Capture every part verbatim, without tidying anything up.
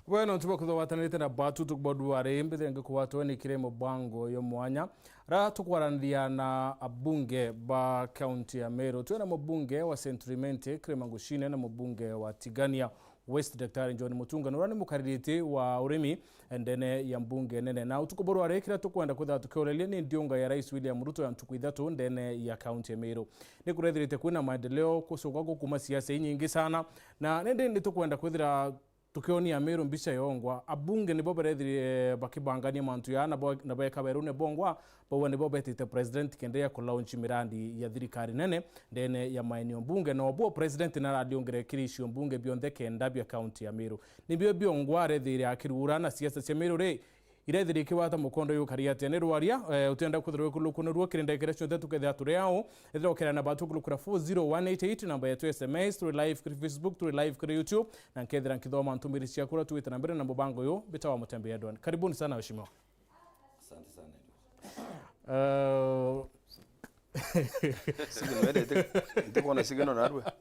Bwena untu bwa kuthogwatanirite na batu tukubodua ri mbithire ngikuwatwe ni kiri mubango yo mwanya ra tukwaraniria na abunge ba kaunti ya Meru. Twina mubunge wa Central Imenti, Clement Ngushine, na mubunge wa Tigania West, Daktari John Mutunga, na uria ni mukaririti wa urimi ndene ya mbunge nene. Na utuku buru ari kira tukwenda kwithira tukioreria ni ndiunga ya Rais William Ruto ya ntuku ithatu ndene ya kaunti ya Meru. Ni kurethirite kwina maendeleo kucoka gukuma siasa inyingi sana, na nindi ni tukwenda kwithira tukionia Meru mbica yongwa. Abunge nibo barethirire bakibangania mantu ya na bo-, na beka berune bongwa, bauga nibo betite president kende ya kulaunch mirandi ya thirikari nene ndene ya maeneo mbunge, na obuo president naraliongere kiri icio mbunge bionthe kenda bia kaunti ya Meru. Nibio biongwa arethire akirura na siasa cia Meru ri, irethire ikibata mukondo yukari atia? Ni rwaria, eh, utienda kwithirwa ikulukunirua kiri ndagikira cionthe tukethira turi au, ethira ukera na batu kulukura four zero one eight eight, namba yetu ya S M S, turi live kiri Facebook, turi live kiri YouTube, na nkethira nkithoma ntumiri ciaku uria tuite na mbere na mubango uyu, mbitawa Mutembe Edward. Karibuni sana, waheshimiwa. Asante sana, Edward. Eh, Signal, ende, nti-, ntikwona signal narua.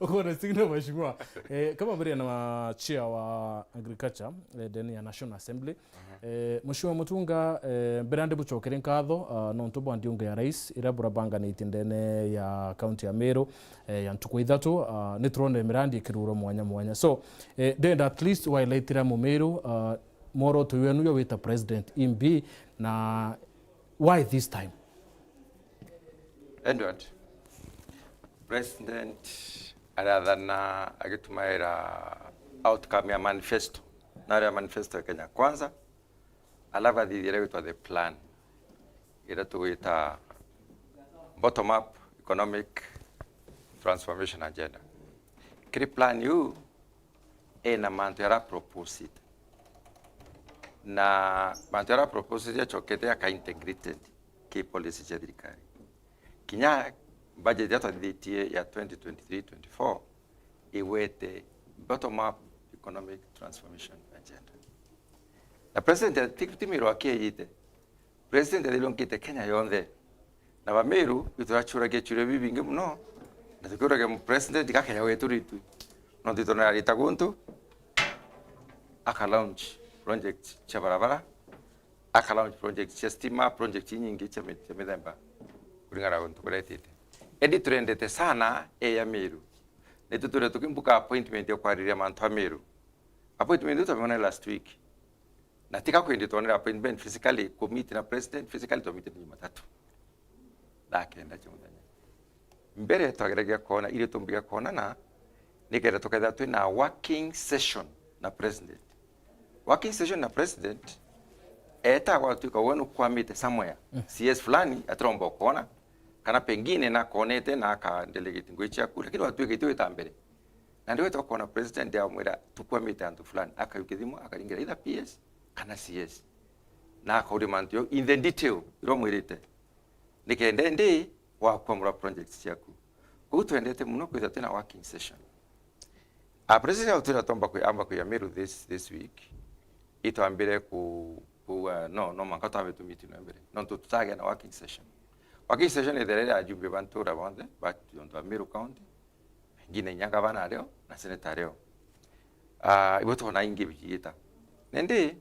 Ukwona signal, mheshimiwa. Eh, kama mbere na chair wa agriculture, eh, ndene ya National Assembly. Eh, Mheshimiwa Mutunga, eh, mbere ndi bucokere nkatho, ah, nontu bwa ndiunga ya rais, iria burabanganitie ndene ya kaunti ya Meru, eh, ya ntuku ithatu, ah, ni turonere mirandi ikirurwa mwanya mwanya. So, eh, ndenda at least waeletira Mumiru, ah, mworoto wenu yo wita president imbi, na why this time? Edward, president arathana agitumaira outcome ya manifesto, naria manifesto ya Kenya Kwanza, alafu athithia iria gwitwa the plan, iria tugwita bottom up economic transformation agenda. Kiri plan iu, ena mantu yara proposed. Na mantu yara proposed yacokete yaka integrated ki policy cia thirikari. Kinya budget ya twathithitie ya twenty twenty-three twenty-four igwete bottom up economic transformation agenda. Na president ati-, ti Miru akieyite. President athirunkite Kenya yonthe. Na Bamiru, ituraciuragia ciuria bibingi muno, na tukiuragia mu-, president gakenya wetu ritu. Nontu itonarita guntu, aka launch project cia barabara, aka launch project cia stima, project inyingi cia mi-, cia mithemba, kuringana na guntu kuretite. Indi turendete sana e ya Miru. Nitu turia tukimbuka appointment ya kwariria mantu a Miru. Appointment iu twamiona last week. Na tika kwindi twonere appointment physically, kumiti na president physically twamiti ni Jumatatu. Thaa kenda cia muthenya. Mbere twageragia kwona, irio tumbiga kwonana, nikenda tukethira twina working session na president. Working session na president, eta gwatuika we nukwamite somewhere, C S fulani atiromba ukwona, kana pengine nakwonete na aka delegate ngui ciaku, lakini watuika itu wita mbere. Na ndiwe tokona president amwira tukwamite antu fulani, akayukia thimu, akaringira either P S kana C S. Na akauria mantu jau in the detail, iria umwirite. Nikenda indi wakwamura projects ciaku. Koguo twendete muno kwithirwa twina working session. A president au twira tomba kwi-, amba kwija Meru this, this week. Itwambire ku-, kuuga, no, no mwanka twambe tumiti na mbere. Nontu tutagia na working session. Working session ithere ya ajumbe ba ntura bonthe, ba, nontu ba Meru County. Ingine inya gavana ario na seneta ario. Ah, ibo twona ingi bigiita. Nindi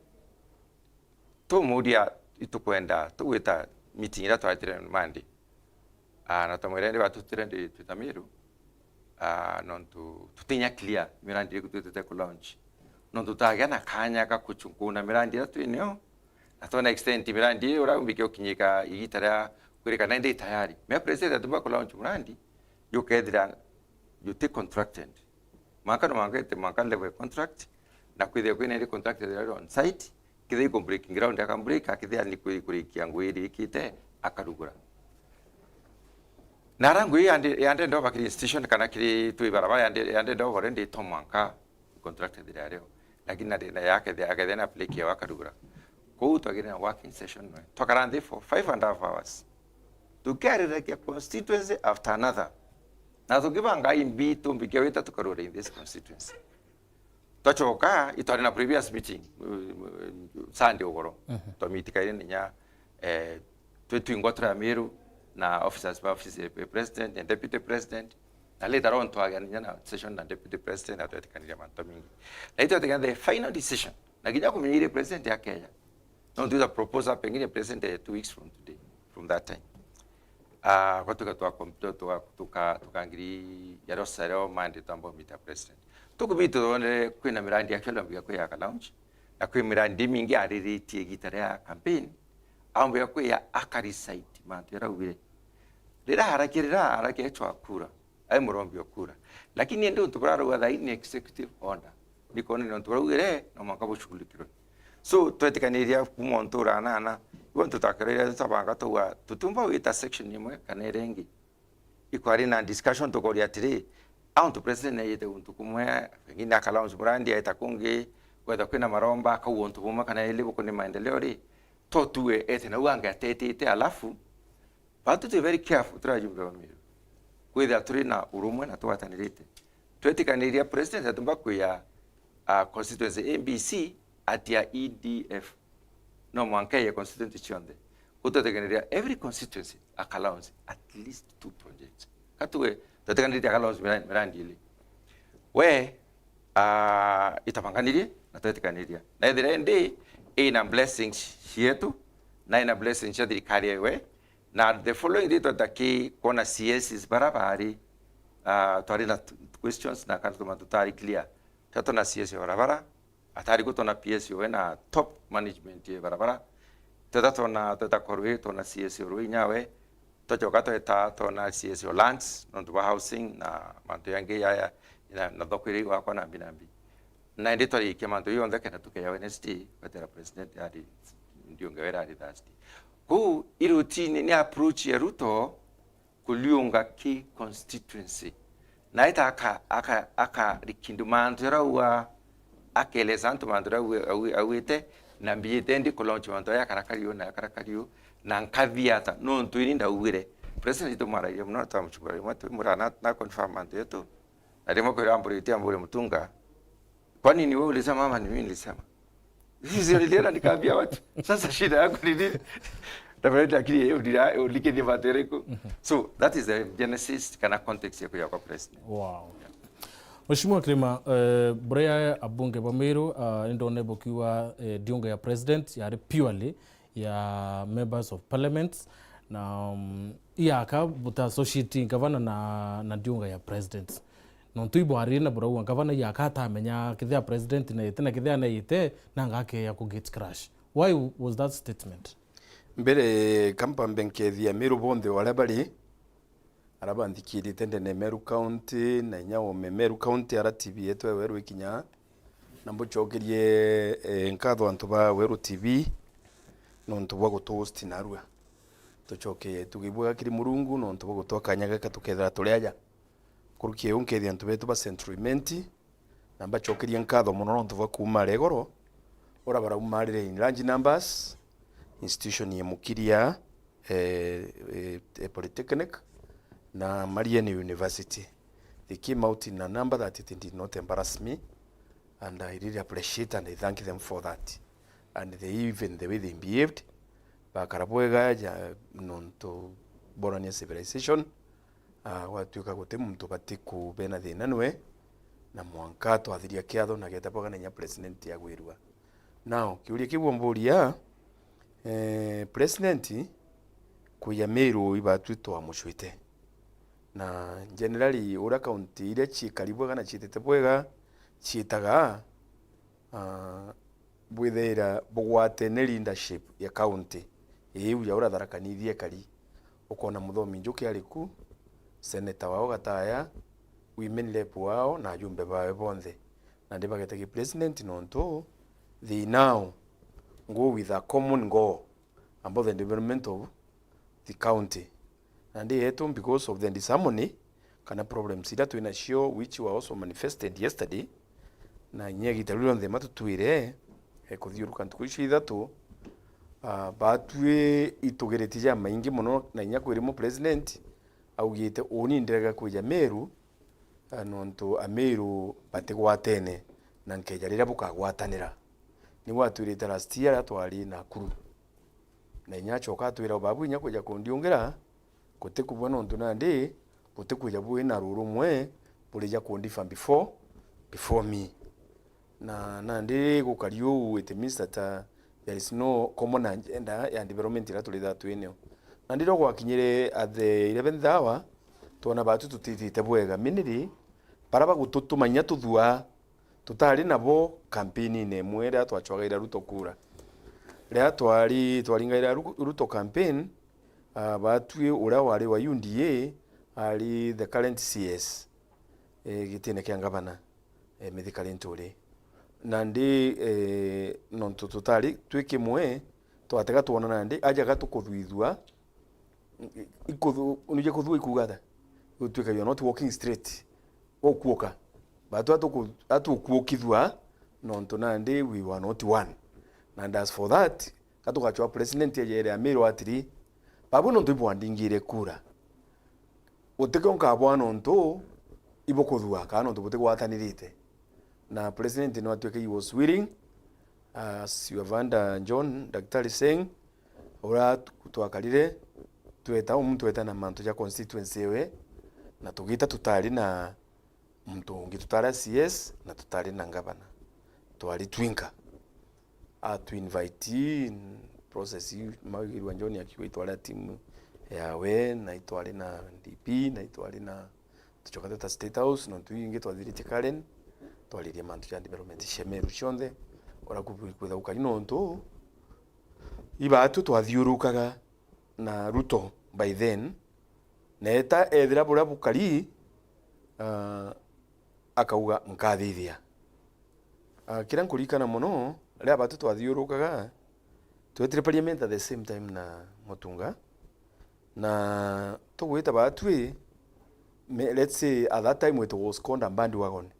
tumuria itukwenda tugwita meeting iria twaitire Monday. Ah, na twamwira indi batutire ndi twita Miru. Ah, nontu tutinya clear mirandi iriku twitite ku launch. Nontu tutagia na kanya ga kuchunkuna mirandi iria twinio, na twona extent mirandi ii uria umbike ukinyika igita ria kwirikana indi tayari. Me president atumba ku launch murandi, jukethira juti contracted. Mwanka no mwanka ite mwanka level contract, na kwithira kwina indi contracted iri on site, kithira iko breaking ground aka break, akithira ni kuri-, kurikia ngui irikite, akarugura. Na ara ngui yandi, yandi ndo bakiri institution kana kiri twi barabara yandi, yandi ndo already to mwanka contracted iri ario. Lakini na, na yake, akethira na break ya akarugura. Kou twagire na working session, twakara nthi for five and a half hours. Tukiariragia constituency after another. Na tukibanga imbi tumbikia wita tukarura in this constituency. Twachoka, itwari na previous meeting, uh, Sunday ugoro. Mhm. Twamiti kairi ninya, eh, twi twingwa turi Amiru na officers ba office ya president and deputy president. Na later on twagea ninya na session na deputy president, na twetikaniria mantu mingi. Na itwetikana the final decision, na kinya kumenya iria president akeja. No, twitha proposal pengine president ya two weeks from today, from that time. Ah, kwa tuka twa computer, tuka, tuka, tuka ngiri ya rosa reo Monday twamba kumita president. Tukubita tuone kwina mirandi ya kiola mbiga kwi ya ka launch. Na kwi mirandi mingi ariritie igita ria campaign. Ambuya kwi ya aka recite mantu yaraugire. Rira haraki, rira haraki echwa kura. Ai murombi o kura. Lakini indi untu burarauga thaa ii ni executive order. Ni kwonania untu buraugire no mwanka bushughulikirwe. So, twetikaniria kuma untu uranana, ibo untu twakereire twabanga tauga, tutiumba gwita section imwe kana iria ingi. Ikwari na discussion tukoria atiri, auntu president naijite guntu kumwe, pengine akalaunch murandi aita kungi, kwetha kwina maromba, akauga untu bumwe kana ili bukuni maendeleo ri, to tuwe ete nau ange atetete, alafu, bantu twi very careful, turi ajumbe ba Meru. Kwithira turi na urumwe na tugwatanirite. Twetikaniria president atumba kwiya, uh, constituency A B C atia E D F. No mwanka ye constituency cionthe. Gutwetikaniria every constituency akalaunch at least two projects. Katuwe, twetikaniria akalaunch mirandi, mirandi ili. We, uh, itabanganirie na twetikaniria. Na ethira indi ina blessings cietu, na ina blessings cia thirikari ewe, na the following day twataki kuona C Ss bara bari, ah, twari na t-, questions na kana tuma tutari clear. Twatona C S ya barabara, atari gutona P S O na top management ya barabara. Tweta tona, tweta korwe tona C S ya Rui nyawe. Twacoka tweta tona C S ya lands, nontu bwa housing na mantu yangi yaya, na, na thoko iria igwakwa na mbi na mbi. Na indi twarikia mantu yonthe kenda tukeya Wednesday, kwetera president ari Ndiunge wera ari Thursday. Kuu irutini ni approach ya Ruto kuliunga ki constituency. Na ita aka, aka, aka rikindu mantu jara ua, akeleza antu mantu jara ua, ua, auite, na mbijite ndi ku launch mantu aya akarakariu na akarakariu, na nkathia ata, nontu ini ndaugire. President itu mwaragia muno, twamuchukura rimwe, tumura na, na confirm mantu yetu. Na rimwe kwira amburitie ambure Mutunga, "Kwani ni wewe ulisema ama ni mimi nilisema?" Sisi nilienda nikaambia watu. Sasa shida yako ni nini? Reverend akili yeye ulira, ulikithie mantu iriku? So that is the genesis kana context ya kuya kwa president. Wow. Mheshimiwa Kirima, eh, buria abunge ba Meru, ah, indone bukiuga, eh, ndiunga ya president yari purely ya members of parliament, na, um, iaka buta associate governor na, na ndiunga ya president. Nontu ibwaririe na burauga ngavana iaka atamenya kethia president naite na kethia naite, nanga akeya ku gate crash. Why was that statement? Mbere, ka mpambe nkethia Meru bonthe o aria bari, aria banthikirite ndene Meru County, na inya ome Meru County, aria T V yetu ya Weru ikinya, na mbucokerie, eh, nkatho antu ba Weru T V, nontu bwa gutu host narua. Tucoke tugibwega kiri Murungu, nontu bwa gutwa kanya gaka tukethira turi aja. Nkuruki iu nkethia antu betu ba Central Imenti, na mbacokeria nkatho mono nontu bwa kuuma aria igoro, ura baraumarire in large numbers, institution ya Mukiria, eh, eh, eh, Polytechnic, na Marieni University. They came out in a number that it did not embarrass me, and I really appreciate and I thank them for that. And they, even the way they behaved, bakara bwega ja nontu borania civilization, ah, gwatuika guti muntu bati kubena thina nwe, na mwanka twathiria kiatho na geta bwaga na inya president agwirua. Now, kiuria kiu umburia, eh, president, kuya Meru ibatwi twamucwite. Na generally, uria kaunti iria ciikari bwega na ciitite bwega, ciitaga, ah, bwithaira bugwatene leadership ya kaunti iu ya uria Tharaka Nithi ekari. Ukona Muthomi Njuki ari ku, seneta wao Gataya, women rep wao na ajumbe bawe bonthe. Na ndi bagetagia president nontu they now go with a common goal about the development of the county. Nandi yetu, because of the disharmony kana problems iria twi nacio, which were also manifested yesterday, na inya igita riu rionthe matutwire, eh, kuthiuruka ntuku icio ithatu, ah, batwi itugiriti jamaingi mono, na inya kwirimwo president augite, "Uuni ndirega kwija Meru, ah, nontu Ameru batigwatene, na nkeja riria bukagwatanira." Niu atwirite last year riria twari Nakuru. Na inya acoka atwira, "Babu inya kwija kundiungira, gutikubua nontu nandi butikwija bwina rurumwe, burija kundifa before, before me. Na nandi gukari uu, it means that, uh, there is no common agenda ya development iria turithaa twinio. Nandi riria gwakinyire at the eleventh hour, twona batu tutithite bwega. Mainly, bara bagututumanya tuthua, tutari nabo campaign-ini imwe riria twacwagaira Ruto kura. Riria twari, twaringaira Ru-, Ruto campaign, ah, batwi uria wari wa U D A ari the current C S, eh, gitine kia ngavana, eh, Mithika Linturi. Nandi, eh, nontu tutari twi kimwe, twatega twona nandi, aja gatukuthwithua, ikuthu-, unije kuthua ikuuga ata? Gutwika you are not walking straight. Ukuoka. Batu atuku-, atukuokithua, nontu nandi we were not one. And as for that, ka tugacwa president aje ere Amiru atiri, babu nontu ibwandingire kura. Gutikio nkabwa nontu ibukuthua, kana nontu butigwatanirite. Na president no atwike he was willing, as you have heard, uh, John, Daktari saying, uria tu-, twakarire, tweta umu tweta na mantu ja constituency ewe, na tugita tutari na muntu ungi, tutari a C S na tutari na ngavana. Twari twinka. Atu invite, process iu, maigirwa John akiuga itwari a timu yawe, na itwari na D P, na itwari na, tucoka tweta State House, nontu iu ingi twathiritie Karen, twaririe mantu ja development cia Meru cionthe, uria ku-, kwitha gukari nontu ibatu twathiurukaga na Ruto by then, neeta ethira buria bukari, ah, akauga, "Nkathithia." Ah, kiria nkuririkana mono, riria batu twathiurukaga, twetire parliament at the same time na Mutunga, na tugwita batwi, me-, let's say at that time it was called a bandwagon.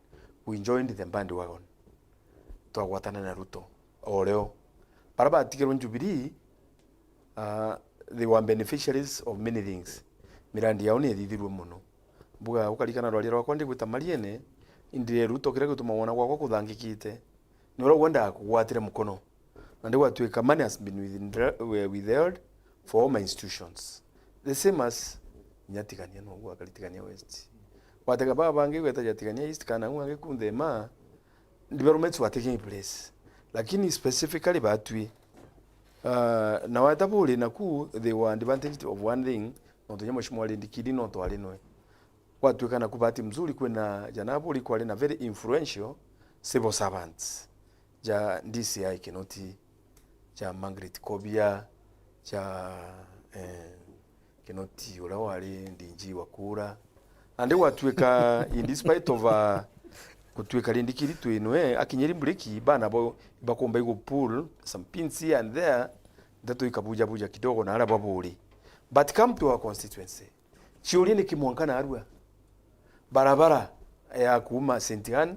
We joined the bandwagon. Twagwatana na Ruto. O rio. Bara batigirwe Jubilee, ah, they were beneficiaries of many things. Mirandi yao ni ithithirwe mono. Mbuga, ukarikana rwaria rwakwa ndigwita Mariene, indire Ruto kiria gituma wona gwakwa kuthangikite. Ni uria ugwendaga kugwatire mukono. Na ndigwatuika money has been withindra-, withheld for all my institutions. The same as Nyatigania, no gwa Karitigania West. Watega baba bangi gweta Jatigania East, kana angu angi kunthe ma, developments were taking place. Lakini specifically batwi, uh, na weta buri naku, they were advantaged of one thing, nontu nya mheshimiwa Rindikiri no twari nwe. Gwatuika naku bahati mzuri kwina jana buri kwari na very influential civil servants ja D C I Kinoti, ja Margaret Kobia, ja, eh, Kinoti uria wari D G wa kura. And gwatuika, in despite of, uh, gutuika Rindikiri twinwe, akinyiri mburiki, bana bo ibakumba igu pull some pins here and there, ndeto ikabujabuja kidogo na aria baburi. But come to our constituency. Ciuria niki mwanka narua? Barabara ya kuuma Saint Anne,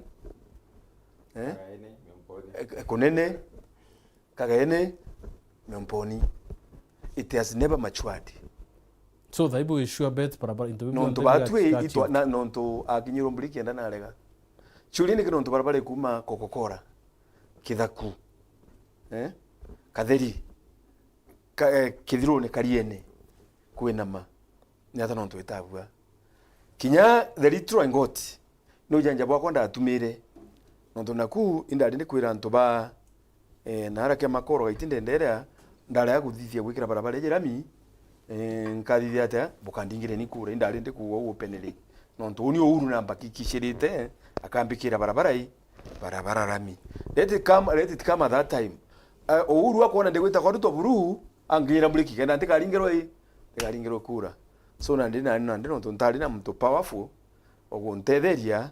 eh? Kagaene, Miomponi. Eh, Kunene, Kagaene, Miomponi. It has never matured. So, thaibu issue bet barabara into nontu batwi itwa-, na, nontu akinyirwo mburi kienda narega. Ciuria niki nontu barabara ikuma Kokokora, Kithaku, eh? Katheri, ka-, eh, Kithiruni, Kariene, kwinama. Ni ata nontu itagua? Kinya the little I got, ni ujanja bwakwa ndatumire. Nontu naku indari ndikwira antu ba, eh, nara kia makoro gaiti ndenderea, ndarega kuthithia gwikira barabara iji rami, eh, nkathithia atia? Bukandingire ni kura, indari ndikuuga uguo openly. Nontu uni Uhuru namba kikishirite, akambikira barabara i, barabara rami. Let it come, let it come at that time. Eh, Uhuru akwona ndigwita kwa Ruto buru, angira muriki kenda ndikaringirwe i, ndikaringirwe kura. So, nandi, nandi, nandi nontu ntari na muntu powerful oguntetheria,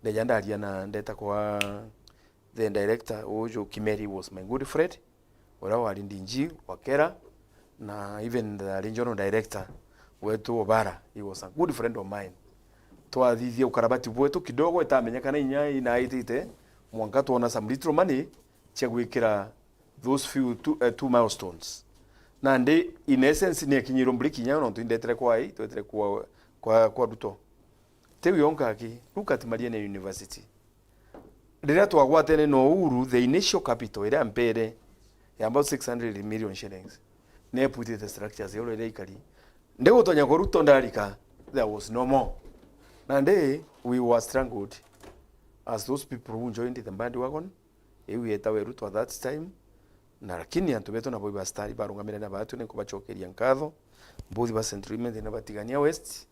ndeja ndaria na ndeta kwa the director, uju Kimeri was my good friend, uria wari D G wa Kera, na even the regional director wetu Obara, he was a good friend of mine. Twathithia ukarabati bwetu kidogo, itamenyekana inya inaitite, mwanka twona some little money cia gwikira those few two, eh, two milestones. Nandi, in essence, ni akinyirwe mburi kinya nontu indetere kwa i, twetere kwa, kwa, kwa Ruto. Tiu yonka aki, look at Mariene University. Riria twagwatene na Uhuru, the initial capital iria ampere ya about six hundred million shillings, neputite structures iria iria ikari. Ndigutonya kwa Ruto ndarika, there was no more. Nandi we were strangled as those people who joined the bandwagon, iu yetawe Ruto at that time. Na lakini antu betu nabo ibastari barungamire na batu, ninkubacokeria nkatho. Mbuthi ba Central Imenti na ba Tigania West,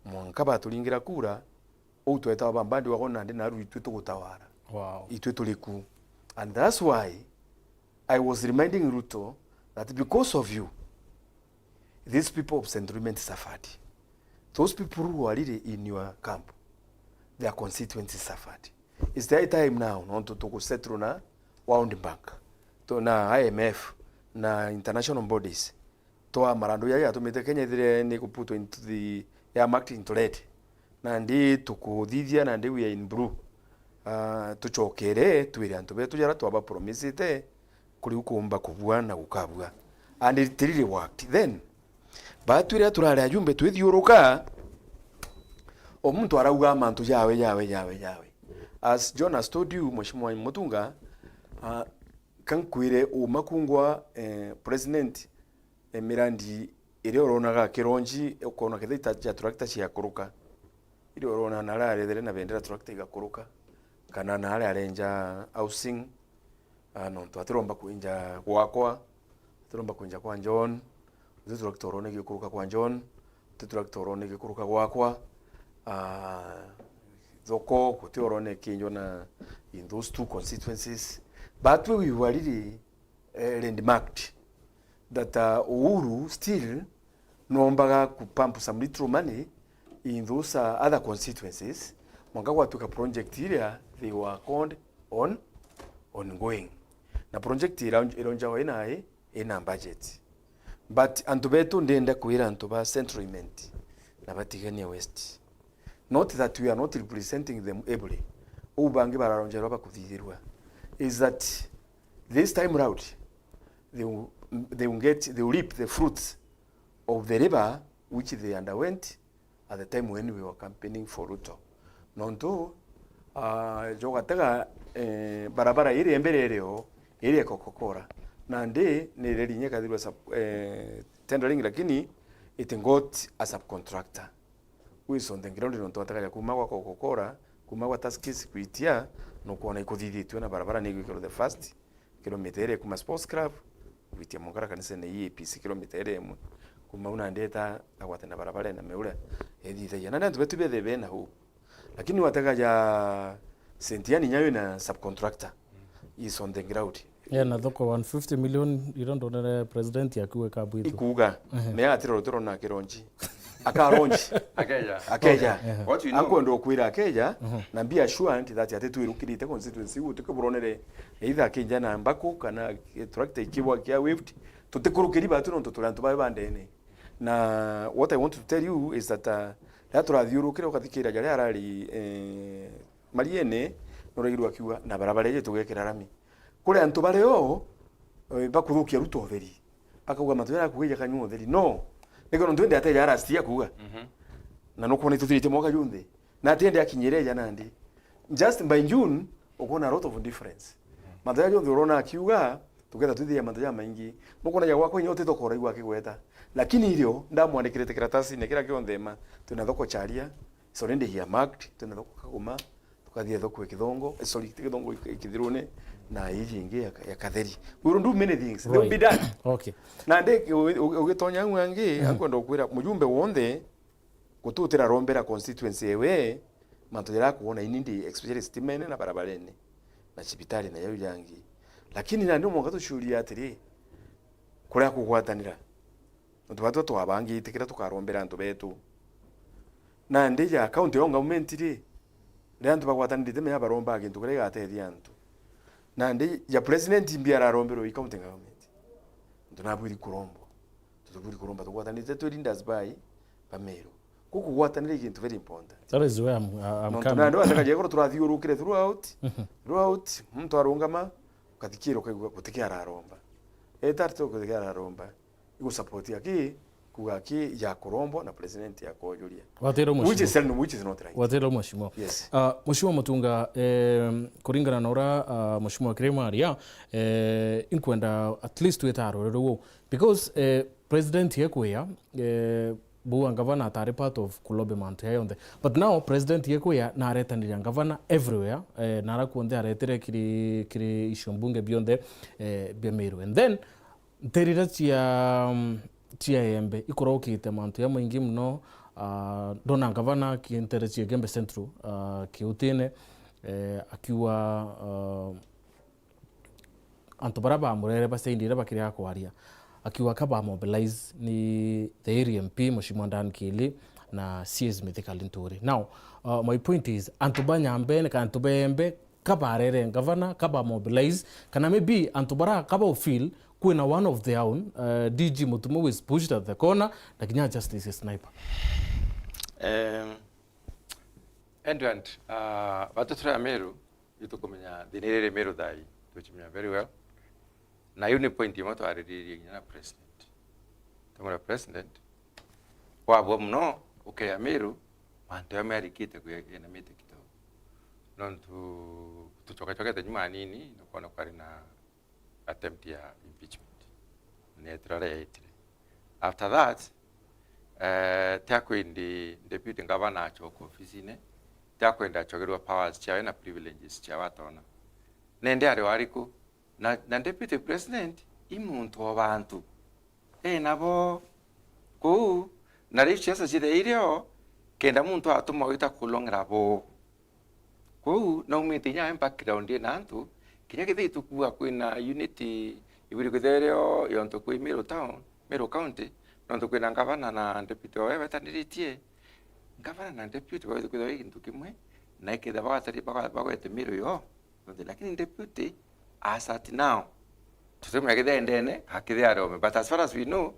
mwanka baturingira kura, uu twetawa ba bandwagon nandi naru itwi tugutawara. Wow. Itwi turi ku. And that's why I was reminding Ruto that because of you, these people of Central Imenti suffered. Those people who are really in your camp, their constituency suffered. It's the high time now, nontu tugusettle na World Bank, tu-, na I M F, na international bodies. Twa marandu jaria jatumite Kenya ithire ni kuputwa into the, ya marked into red. Nandi tukuthithia, nandi we are in blue. Ah, tucokere twire antu betu jaria twaba promisite kuri gukumba kubua na gukabua. And it really worked. Then, batu riria turari ajumbe twithiuruka, o muntu arauga mantu jawe, jawe, jawe, jawe. As John has told you, Mheshimiwa Mutunga, ah, kankwire uma kungwa, eh, president, eh, mirandi iria uronaga akironji, ukona kethira ita ja tractor ciakuruka. Iria urona naria arethere na bendera tractor igakuruka, kana naria arenja housing, ah, nontu atiromba kwinja gwakwa, atiromba kwinja kwa John, uti tractor urone gikuruka kwa John, uti tractor urone gikuruka gwakwa, ah, thoko guti urone kinjwa na in those two constituencies. But we were really eh, landmarked that, uh, Uhuru still noombaga ku pump some little money in those, uh, other constituencies, mwanka gwatuika project iria they were called on, ongoing. Na project ira-, ironjawa ina, ina budget. But antu betu, ndenda kwira antu ba Central Imenti na ba Tigania West, not that we are not representing them ably, uu bangi bararonjerwa bakuthithirua, is that this time round, they will, they will get, they will reap the fruits of the labour which they underwent at the time when we were campaigning for Ruto. Nontu, ah, jogatega, eh, barabara iria mbere irio, iria Coca-Cola. Nandi ni reri inya ikathirwa sub-, eh, tendering, lakini it got a subcontractor. Wison the ground nontu atakaja kuma gwa Coca-Cola, kuma gwa Tuskys kwitia, nukwona ikuthithitue na barabara ni igwikirwo the first kilomita iria kuma Sports Club, kwitia mwankara kanisene ii A P C kilomita iria imwe. Kuma u nandi eta agwate na barabara ina miuria ethithagia. Na ni antu betu bethe bena hope. Lakini watega ja Saint Anne inya wina subcontractor is on the ground. Yeah, na thoko one fifty million iria ndonere president akiuga ikabwitwo. Ikuuga, ehe, me atiro rutiro na kironji. Akaronji. Akeja. Akeja. Okay, ehe. What you know? Akwenda ukwira akeja, mhm, na be assured that ati twirukirite constituency iu, tukiburonere either akinja na mbaku kana tractor ikibwa kia waved, tutikurukiri batu nontu turi antu bawe bandene. Na what I want to tell you is that, uh, riria turathiurukire ukathikira jaria arari, eh, Mariene, nuraigirwa akiuga, na barabara iji tugekira rami. Kuri antu bari o, eh, bakuthukia Ruto utheri. Bakauga, "Matu jaria akugeja kanyua utheri." No. Niko nontu indi ateja last year kuuga. Mhm. Na nukwona ituthiritie mwaka junthe. Na ati indi akinyire eja nandi. Just by June, ukwona a lot of difference. Matu jaria jonthe urona akiuga, tuketha twithia matu jamaingi. Nukwona ja gwakwa inya utithoko uraigua akigweta. Lakini irio, ndamwandikirite kiratasine kiria kionthe ma, twina thoko Charia, it's already earmarked, twina thoko Kagoma, tukathie thoko ya Kithongo, eh, sorry, ti Kithongo, i Kithirune, na iji ingi ya, ya Katheri. We will do many things. They will be done. Right. Okay. Na ndi, ugi-, ugi-, ugitonya au angi, mhm, akwenda gukwira mujumbe wonthe, gututira rombera constituency ewe, mantu jaria akuona ini ndi, especially stimene na barabarene, na cibitari na jau jangi. Lakini nandi no mwanka tuciuria atiri, kuria kugwatanira? Nontu batwe twabangite kiria tukarombera antu betu. Nandi ja county yo government ri, riria antu bagwatanirite menya barombaga gintu kiria gigatethia antu. Nandi ja president mbi araromberwe i county government. Nontu nabwiri kurombwa. Tutibwiri kuromba tugwatanirite twi leaders bai ba Meru. Ku kugwatanira i gintu very important. That is where I'm, I'm coming. Nontu nandi wataka jegoro turathiurukire throughout, mhm, throughout, muntu arungama, ukathikira ukaigua gutikia araromba. Eta tu gutikia araromba. Igusupport aki, kuga aki ya kurombwa na president ya kujuria. Watiro mheshimiwa. Which is, which is not right. Watiro mheshimiwa. Yes. Ah, Mheshimiwa Mutunga, em, kuringana na uria, ah, Mheshimiwa Kirima aria, eh, inkwenda at least twita ruriro ruu. Because, eh, president ekwia, eh, buu ngavana atari part of kulobe mantu ya yonthe. But now president yekwia naretaniria ngavana everywhere, eh, nara kuonthe aretire kiri, kiri icio mbunge bionthe, eh, bia Meru. And then nterira cia, mm, cia Embe ikorokite mantu ya maingi muno. Ah, ndona ngavana kintere cia Igembe Central, ah, Kiutine, eh, akiuga, ah, antu bara bamurere basaindire bakirega kwaria, akiuga ka ba mobilize ni the area M P Mheshimiwa Dan Kili na C S Mithika Linturi. Now, uh, my point is, antu ba Nyambene kana antu ba Embe ka barere ngavana, ka ba mobilize, kana maybe antu bara ka ba feel kwina one of their own, uh, D G Mutumo is pushed at the corner, na kinya Justice Sniper. Um, Edward, uh, batu turi Ameru, itukumenya thina iria iri Meru thaa ii, tucimenya very well. Na iu ni point imwe twariririe nginya na president. Tumwira president, wabua muno ukea Meru, mantu jamwe arikite kwinamite kidogo. Nontu tucokacokete nyuma anini, nukwona kwari na attempt ya impeachment. Ni etirare yaitire. After that, eh, tiakwindi deputy governor acoka ofisine, tiakwenda acogerwa powers ciawe na privileges ciawe atona. Nende ari wariku? Na, na deputy president i muntu o bantu. E nabo kuu, na riu siasa citheire o, kenda muntu atuma wita kulongera bo. Kwou naumite inya background ina antu, kinya kethira itukua kwina unit ibwiri kwithirwa irio yontu kwi Meru town, Meru county, nontu kwina ngavana na deputy owe betaniritie. Ngavana na deputy bawite kwithirwa i gintu kimwe, na ikethira bagatari-, baga-, bagwete Meru yo yonthe, lakini deputy as at now, tutimenya kethira endene, kana kethira ari ome. But as far as we know,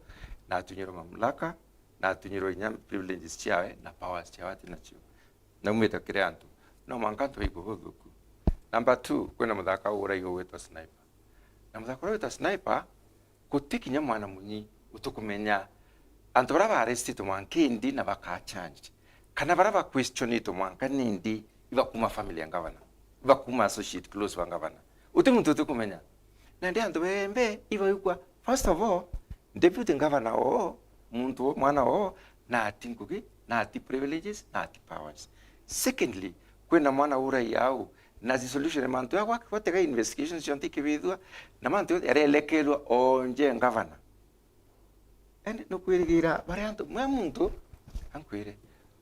natunyirwe mamlaka, natunyirwe inya privileges ciawe na powers ciawe ati nacio. Naumite kiri antu. No mwanka antu baigwe buthuku. Number two, kwina muthaka urai ugwitwa Sniper. Na muthaka uria witwa Sniper, guti kinya mwana munyi utukumenya antu baria ba arrestitwe mwanka indi na bakaa charged, kana baria ba questionitwe mwanka nindi ibakuma family ya ngavana, ibakuma associate close wa ngavana. Uti muntu utukumenya. Nandi antu bembe ibaigua, first of all, deputy governor oo, muntu oo, mwana oo, nati ngugi, nati privileges, nati powers. Secondly, kwina mwana urai au, na resolution ya mantu ya gwake, gwatega investigations cionthe ikibithua, na mantu yonthe yarelekerwa onje ngavana. And nukwirigira baria antu, mwe muntu, ankwire,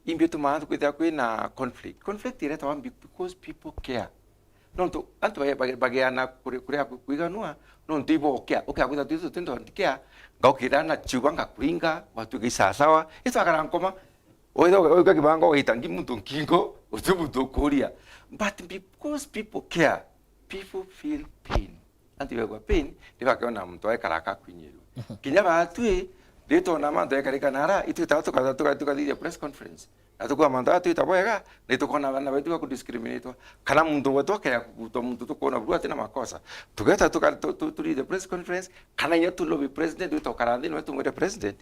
imbi tumaa kwithira kwina conflict. Conflict iretagwa mbi-, because people care. Nontu antu bage-, bage-, bageana kuri-, kuria ku-, kwiganua, nontu ibo care. Ukea kwithira twi, twi don't care, ngaukira na chiuba ngakuringa, watuika isasawa, itwakara nkoma, witha uga-, uga kibanga ugaita ngi muntu nkingo, uti muntu ukuria. But because people care, people feel pain. Antu baigua pain, ni bakiona muntu aikara akakunyirwa. Kinya batwi, ritwona mantu aikarika nara, itwitaga tuka-, tuka-, tukathithia press conference. Na tukua mantu aya twita bwega, ni tukona bana baitu bakudiscriminatwa. Kana muntu wetu akea kugutwa muntu tukwona buru atina makosa. Tugeta tuka-, tu-, tu-, tu lead the press conference, kana inya tu lobby president, wita ukara nthi, niwe tumwire president.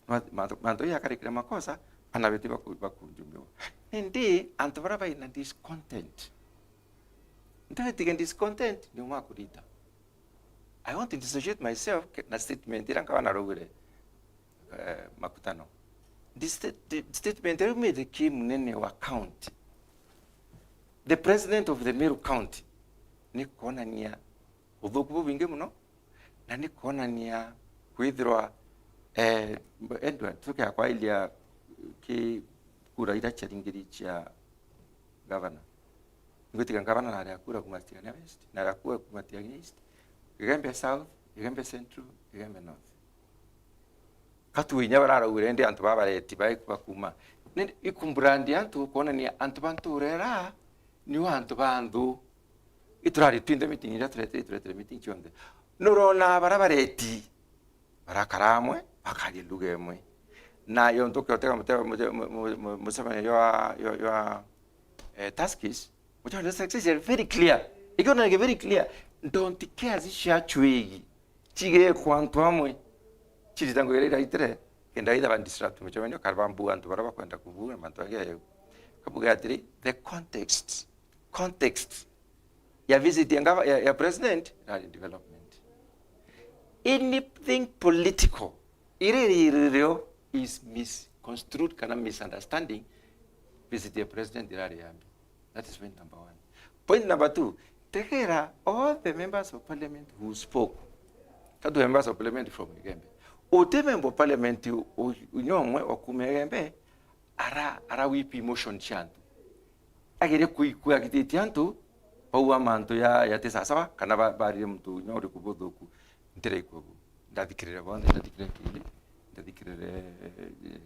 Ma-, mantu, mantu ya akarikira makosa, ana betu baku-, bakunjumiwa. Nindi, antu baria baina discontent. Ntigetige discontent, ni umwe akurita. I want to dissociate myself ke-, na statement iria nkaba naraugire, eh, makutano. Ndi sta-, ndi statement iria umite ki munene wa county. The president of the Meru County. Ni kwonania uthuku bubwingi muno, na ni kwonania kwithirwa, eh, Edward, tukea kwailia ki kura iria ciaringiri cia gavana. Ngwitikia gavana nari akura kuma Tigania West, nari akura kuma Tigania East, Igembe South, Igembe Central, Igembe North. Katu inya bararaugire ndi antu babareti bai bakuma. Ni ikumbrandi antu kwonania antu ba ntura iria niu antu ba nthu. Iturari twinthe meeting iria turetire, turetire meeting cionthe. Nurona bara bareti barakara amwe, bakaria lugha imwe. Na yo ntuke utega mute-, mute-, mu-, mu-, mu-, mucemanio jwa, jwa, jwa, eh, Tuskys, mucemanio jwa Tuskys are very clear. Ikiona ni very clear. Don't care zi cia chwegi. Chigekwa antu amwe. Chirita ngugi iria iraitire. Kenda itha ba disrupt mucemanio, kana bambua antu baria bakwenda kubua mantu angi ayo. Kabuga atiri, the context. Context ya visit ya, ngava-, ya, ya president, irari development. Anything political, iri iririo is mis-, misconstrued kana misunderstanding visit ya president irari ya mbi. That is point number one. Point number two, tegera all the members of parliament who spoke. Tatu members of parliament from Igembe. Uti member of parliament u-, u-, unyomwe wa kuma Igembe ara, ara whip emotion cia antu. Agire kui-, kuagititie antu bauga mantu ya, yati sasawa, kana ba-, barire muntu unya uriku buthuku. Ntiraigua bu. Ndathikirire bonthe, ndathikirire Kindi, ndathikirire, eh,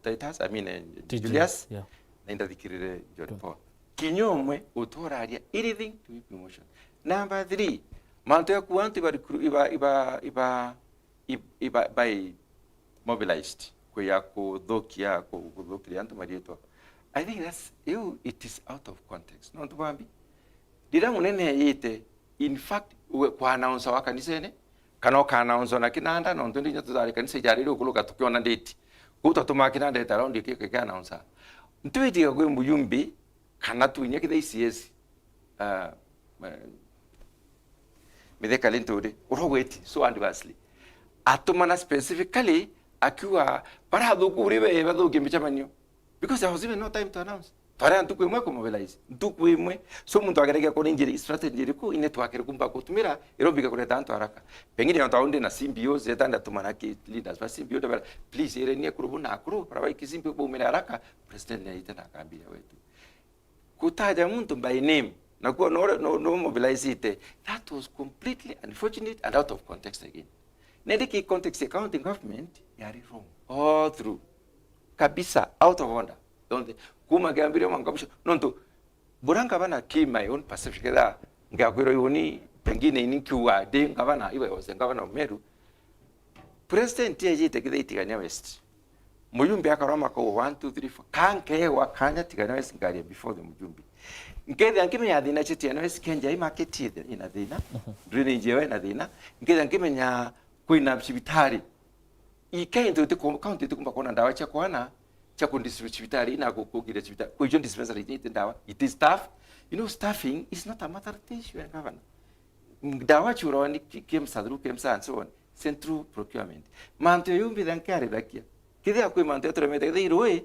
Titus, I mean, eh, Julius, yeah, na indathikirire John Paul. Kinya umwe uturaria anything to whip emotion. Number three, mantu ya kuua antu iba recru-, iba, iba, iba, ib-, iba, by mobilized, kuya kuthukia, ku-, kuthukiria antu mariitwa. I think that's, iu, it is out of context. Nontu bambi, riria munene eyite, in fact, we kwa announce wa kanisene, kana uka announce na kinanda, nontu ndi inya tutari kanisa ijariri ukuruka tukiona date. Kuu twatumaa kinanda ita round iki, iki announce. Ntwitiga kwi mujumbe, kana tu inya kithia I C S, ah, eh, Mithika Linturi, uria ugweti so adversely. Atumana specifically, akiuga, barathuku uri be bathukie micemanio. Because there was even no time to announce. Twari na ntuku imwe ku mobilize. Ntuku imwe. So muntu ageragia kuona njira, strategy iriku ine twakire kumba kutumira, irombika kureta antu haraka. Pengine nontu au ndi na C B Os, eta ndatumana ki leaders ba C B O, ndabera, "Please, ireni akuru buna akuru, bara baiki C B O baumire haraka." President ni aite na akambia wetu. Kutaja muntu by name, na kuo no, no, no mobilizite. That was completely unfortunate and out of context again. Na indi ki context ya county government yari wrong all through. Kabisa, out of order. Don't think. Kuma kiambirio mwanka mwisho. Nontu, bura ngavana ki my own perception, ketha ngakwirwa iuni, pengine ini nkiuga ndi ngavana, if I was the governor of Meru, President ejite kithia Itigania West. Mujumbe akaroma akauga one, two, three, four. Ka nkeewa kanya Tigania West ngaria before the mujumbe. Nkethia nkimenya thina cia Tigania West, kenja i market ina thina. Mhm. Drainage yao ina thina. Nkethia nkimenya kwina cibitari. Ike into iti ku-, county itikumba kuona ndawa cia kwana, cia ku distribute cibitari, ina ku-, kugiria cibitari. Kwa icio dispensary iti ndawa. It is staff. You know, staffing is not a matter of issue, eh, governor. Ndawa ciurawa ni K-, KEMSA, through KEMSA and so on, central procurement. Mantu ya yumbi thanke arithakia. Kithia kwi mantu ya turemete, kithia irui,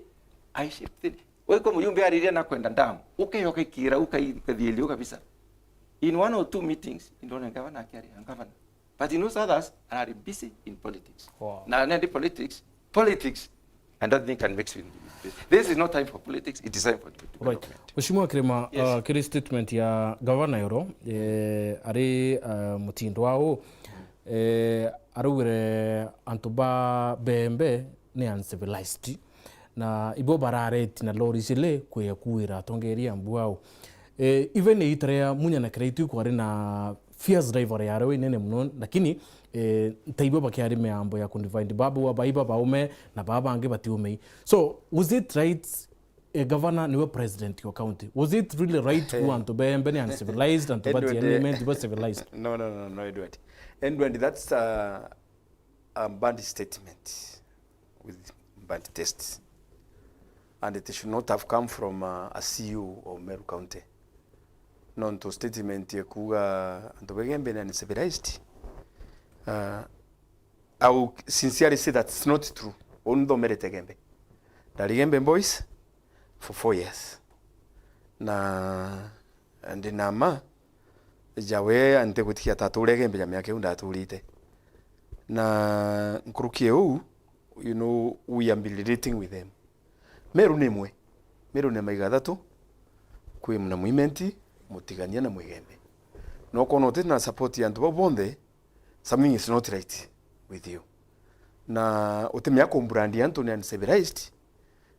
I shift it. Wiko muyumbi ariria na kwenda damu. Ukeyoka ikira, ukai-, ukathielio kabisa. In one or two meetings, indona ngavana akiaria, ngavana. But in those others, are busy in politics. Wow. Na nende politics, politics, and that thing can mix with this. This is not time for politics, it is time for development. Right. Mheshimiwa Kirima, yes, uh, kiri statement ya gavana yoro, eh, ari, uh, mutindo wao, eh, araugire antu ba Bembe ni uncivilized. Na ibo barareti na lori cile kuya kuira atongeria mbu ao. Eh, even iita ria Munya na Kiraitu ikwari na fierce rivalry yario inene muno, lakini, eh, ntaigua bakiari miambo ya kudivide babu wa baiba baume na baba bangi batiumei. So, was it right, eh, governor niwe president wa county? Was it really right ku antu Bembe ni uncivilized, antu ba Edward, eh, Tianime, antu ba civilized? No, no, no, no, Edward. Edward, that's a, a bad statement with bad taste. And it should not have come from, uh, a C E O of Meru County. Nontu statement ya kuuga antu ba Igembe ni uncivilized, uh, I will sincerely say that's not true. Uu nthomerete Igembe. Ndari Igembe Boys for four years. Na ndi na mma jawe antigutikia ta ature Igembe ja miaka iu ndaturite. Na nkuruki ya uu, you know, we have been relating with them. Meru ni imwe. Meru ni maiga athatu, kwi na Mwimenti, Mutigania na Mwigembe. Na ukoona uti na support ya antu bau bonthe, something is not right with you. Na utimenya kumburandia antu ni uncivilized,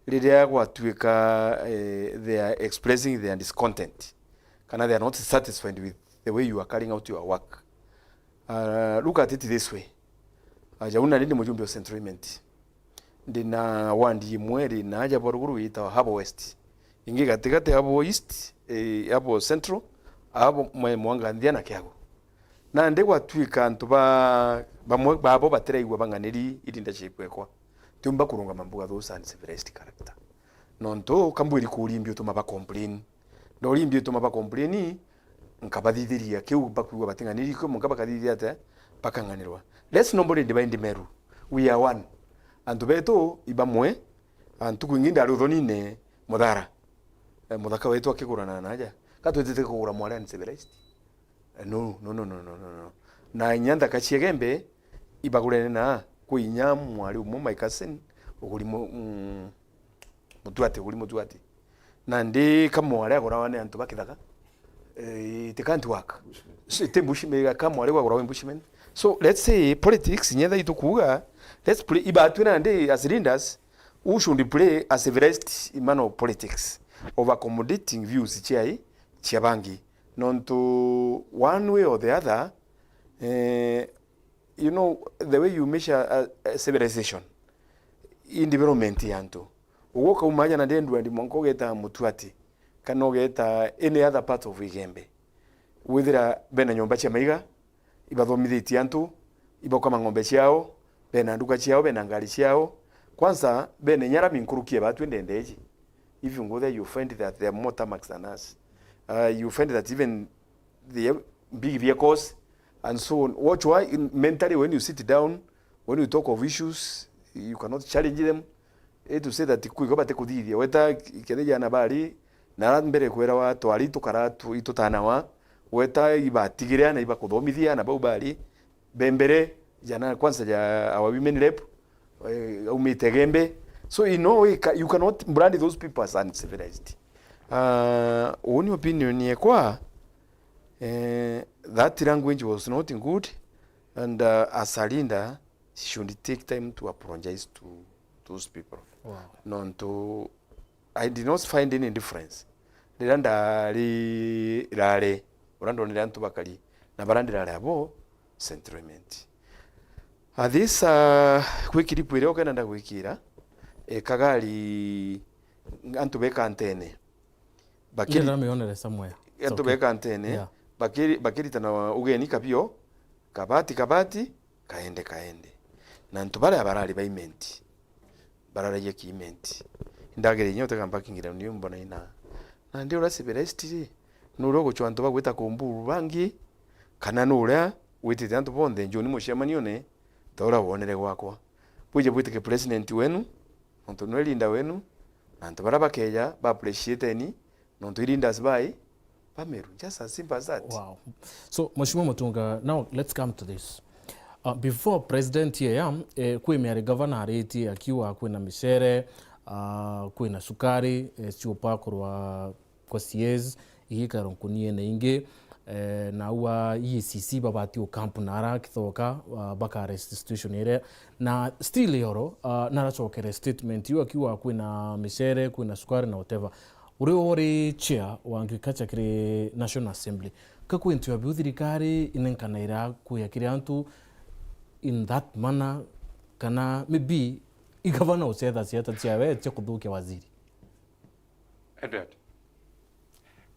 riria gwatuika, eh, they are expressing their discontent, kana they are not satisfied with the way you are carrying out your work. Uh, look at it this way. Uh, jau nandi ndi mujumbe wa Central Imenti. Ndi na ward imwe iri na aja bwa ruguru yitawa Habo West. Ingi gatigati Habo East, eh, Habo Central, Habo mwe Mwanga Nthia na Kiagu. Nandi gwatuika antu ba, bamwe babo batiraigua bang'aniri irinda cikwekwa. Tiumba kurungama mbuga those uncivilized character. Nontu kambwiri kuria imbi utuma ba complain. Ndori imbi utuma ba complain, nkabathithiria kiu bakwigua bating'aniri kio, munka bakathithia ate, bakang'anirwa. Let's nobody divide Meru. We are one. Antu betu ibamwe, a, ntuku ingi ndari uthonine Muthara. E, muthaka wetu akigurana na aja. Ka twitite kugura mwari uncivilized? E, no, no, no. Na inya nthaka cia Igembe ibagurene na kwi inya mwari umwe, my cousin, uguri mu-, mm, Mutuati, uguri Mutuati. Nandi ka mwari agurawa ni antu ba kithaka, eh, it can't work. Si-, ti bushman, ka mwari agurawa ni bushman. So, let's say politics, inya thaa itukuuga, let's play, ibatwi nandi as leaders, who should play a civilized manner of politics of accommodating views ciai cia bangi. Nontu one way or the other, eh, you know, the way you measure a, a civilization in development ya antu. Uguo ukauma aja na Deadwood mwanka ugeta Mutuati, kana ugeta any other part of Igembe. Withira bena nyomba cia maiga, ibathomithitie antu, ibakama ng'ombe ciao, bena nduka ciao, bena ngari ciao. Kwanza, bena inya rami nkuruki ya batwi ndende iji. If you go there, you find that they are more tarmacs than us. Uh, you find that even the big vehicles and so on. Watch why in mentally when you sit down, when you talk of issues, you cannot challenge them. Eh, to say that kwi igo batikuthithia. Weta kethira jana bari, na ara mbere kwera wa twari tukara tu-, itutanawa, weta ibatigire ana ibakuthomithia ana bau bari, bembere, jana kwanza ja our women rep, eh, aumite Igembe. So in no way ca-, you cannot brand those people as uncivilized. Uh, uni opinion yekwa, eh, that language was not good, and, uh, as a leader, she should take time to apologize to those people. Wow. Nontu, I did not find any difference. Riria ndari rare, uria ndonire antu bakari, na baria ndirare abo, sentiment. Athisa, gwi kiripu iria ukenda ndagwikira, e, kagari, antu beka ntene. Bakiri-, Ndirira mionere somewhere. It's antu okay. Beka ntene, Yeah. bakiri-, bakiritana ugeni kabio, kabati, kabati, kaende, kaende. Na antu baria barari ba Imenti, bararagia ki Imenti. Indagire inya utegamba kingira niu mbona ina. Na ndi uria civilized ri, nuria ugucwa antu bagwita kumburu bangi, kana nuria witite antu bonthe njuni mucemanione, ta uria wonere gwakwa. Bwije bwitike president wenu, nontu nwe leader wenu, na antu baria bakeja ba appreciateni, nontu i leaders bai ba Meru. Just as simple as that. Wow. So, Mheshimiwa Mutunga, now let's come to this. Uh, before president yeya, eh, kwi miari governor aritie akiuga kwina micere, uh, kwina cukari, eh, ciupakurwa kwa C As, igikarwa nkuniene ingi, eh, na aua E A C C babati ukampu na ara kithoka, ah, baka arrest situation iria. Na still yoro, ah, naracokere statement iu akiuga kwina micere, kwina sukari na whatever. Uri uri chair wa agriculture kiri National Assembly. Ka kwi into ya biu thirikari inenkanaira kuya kiri antu in that manner, kana maybe igavana ucetha ciata ciawe cia kuthukia waziri? Edward,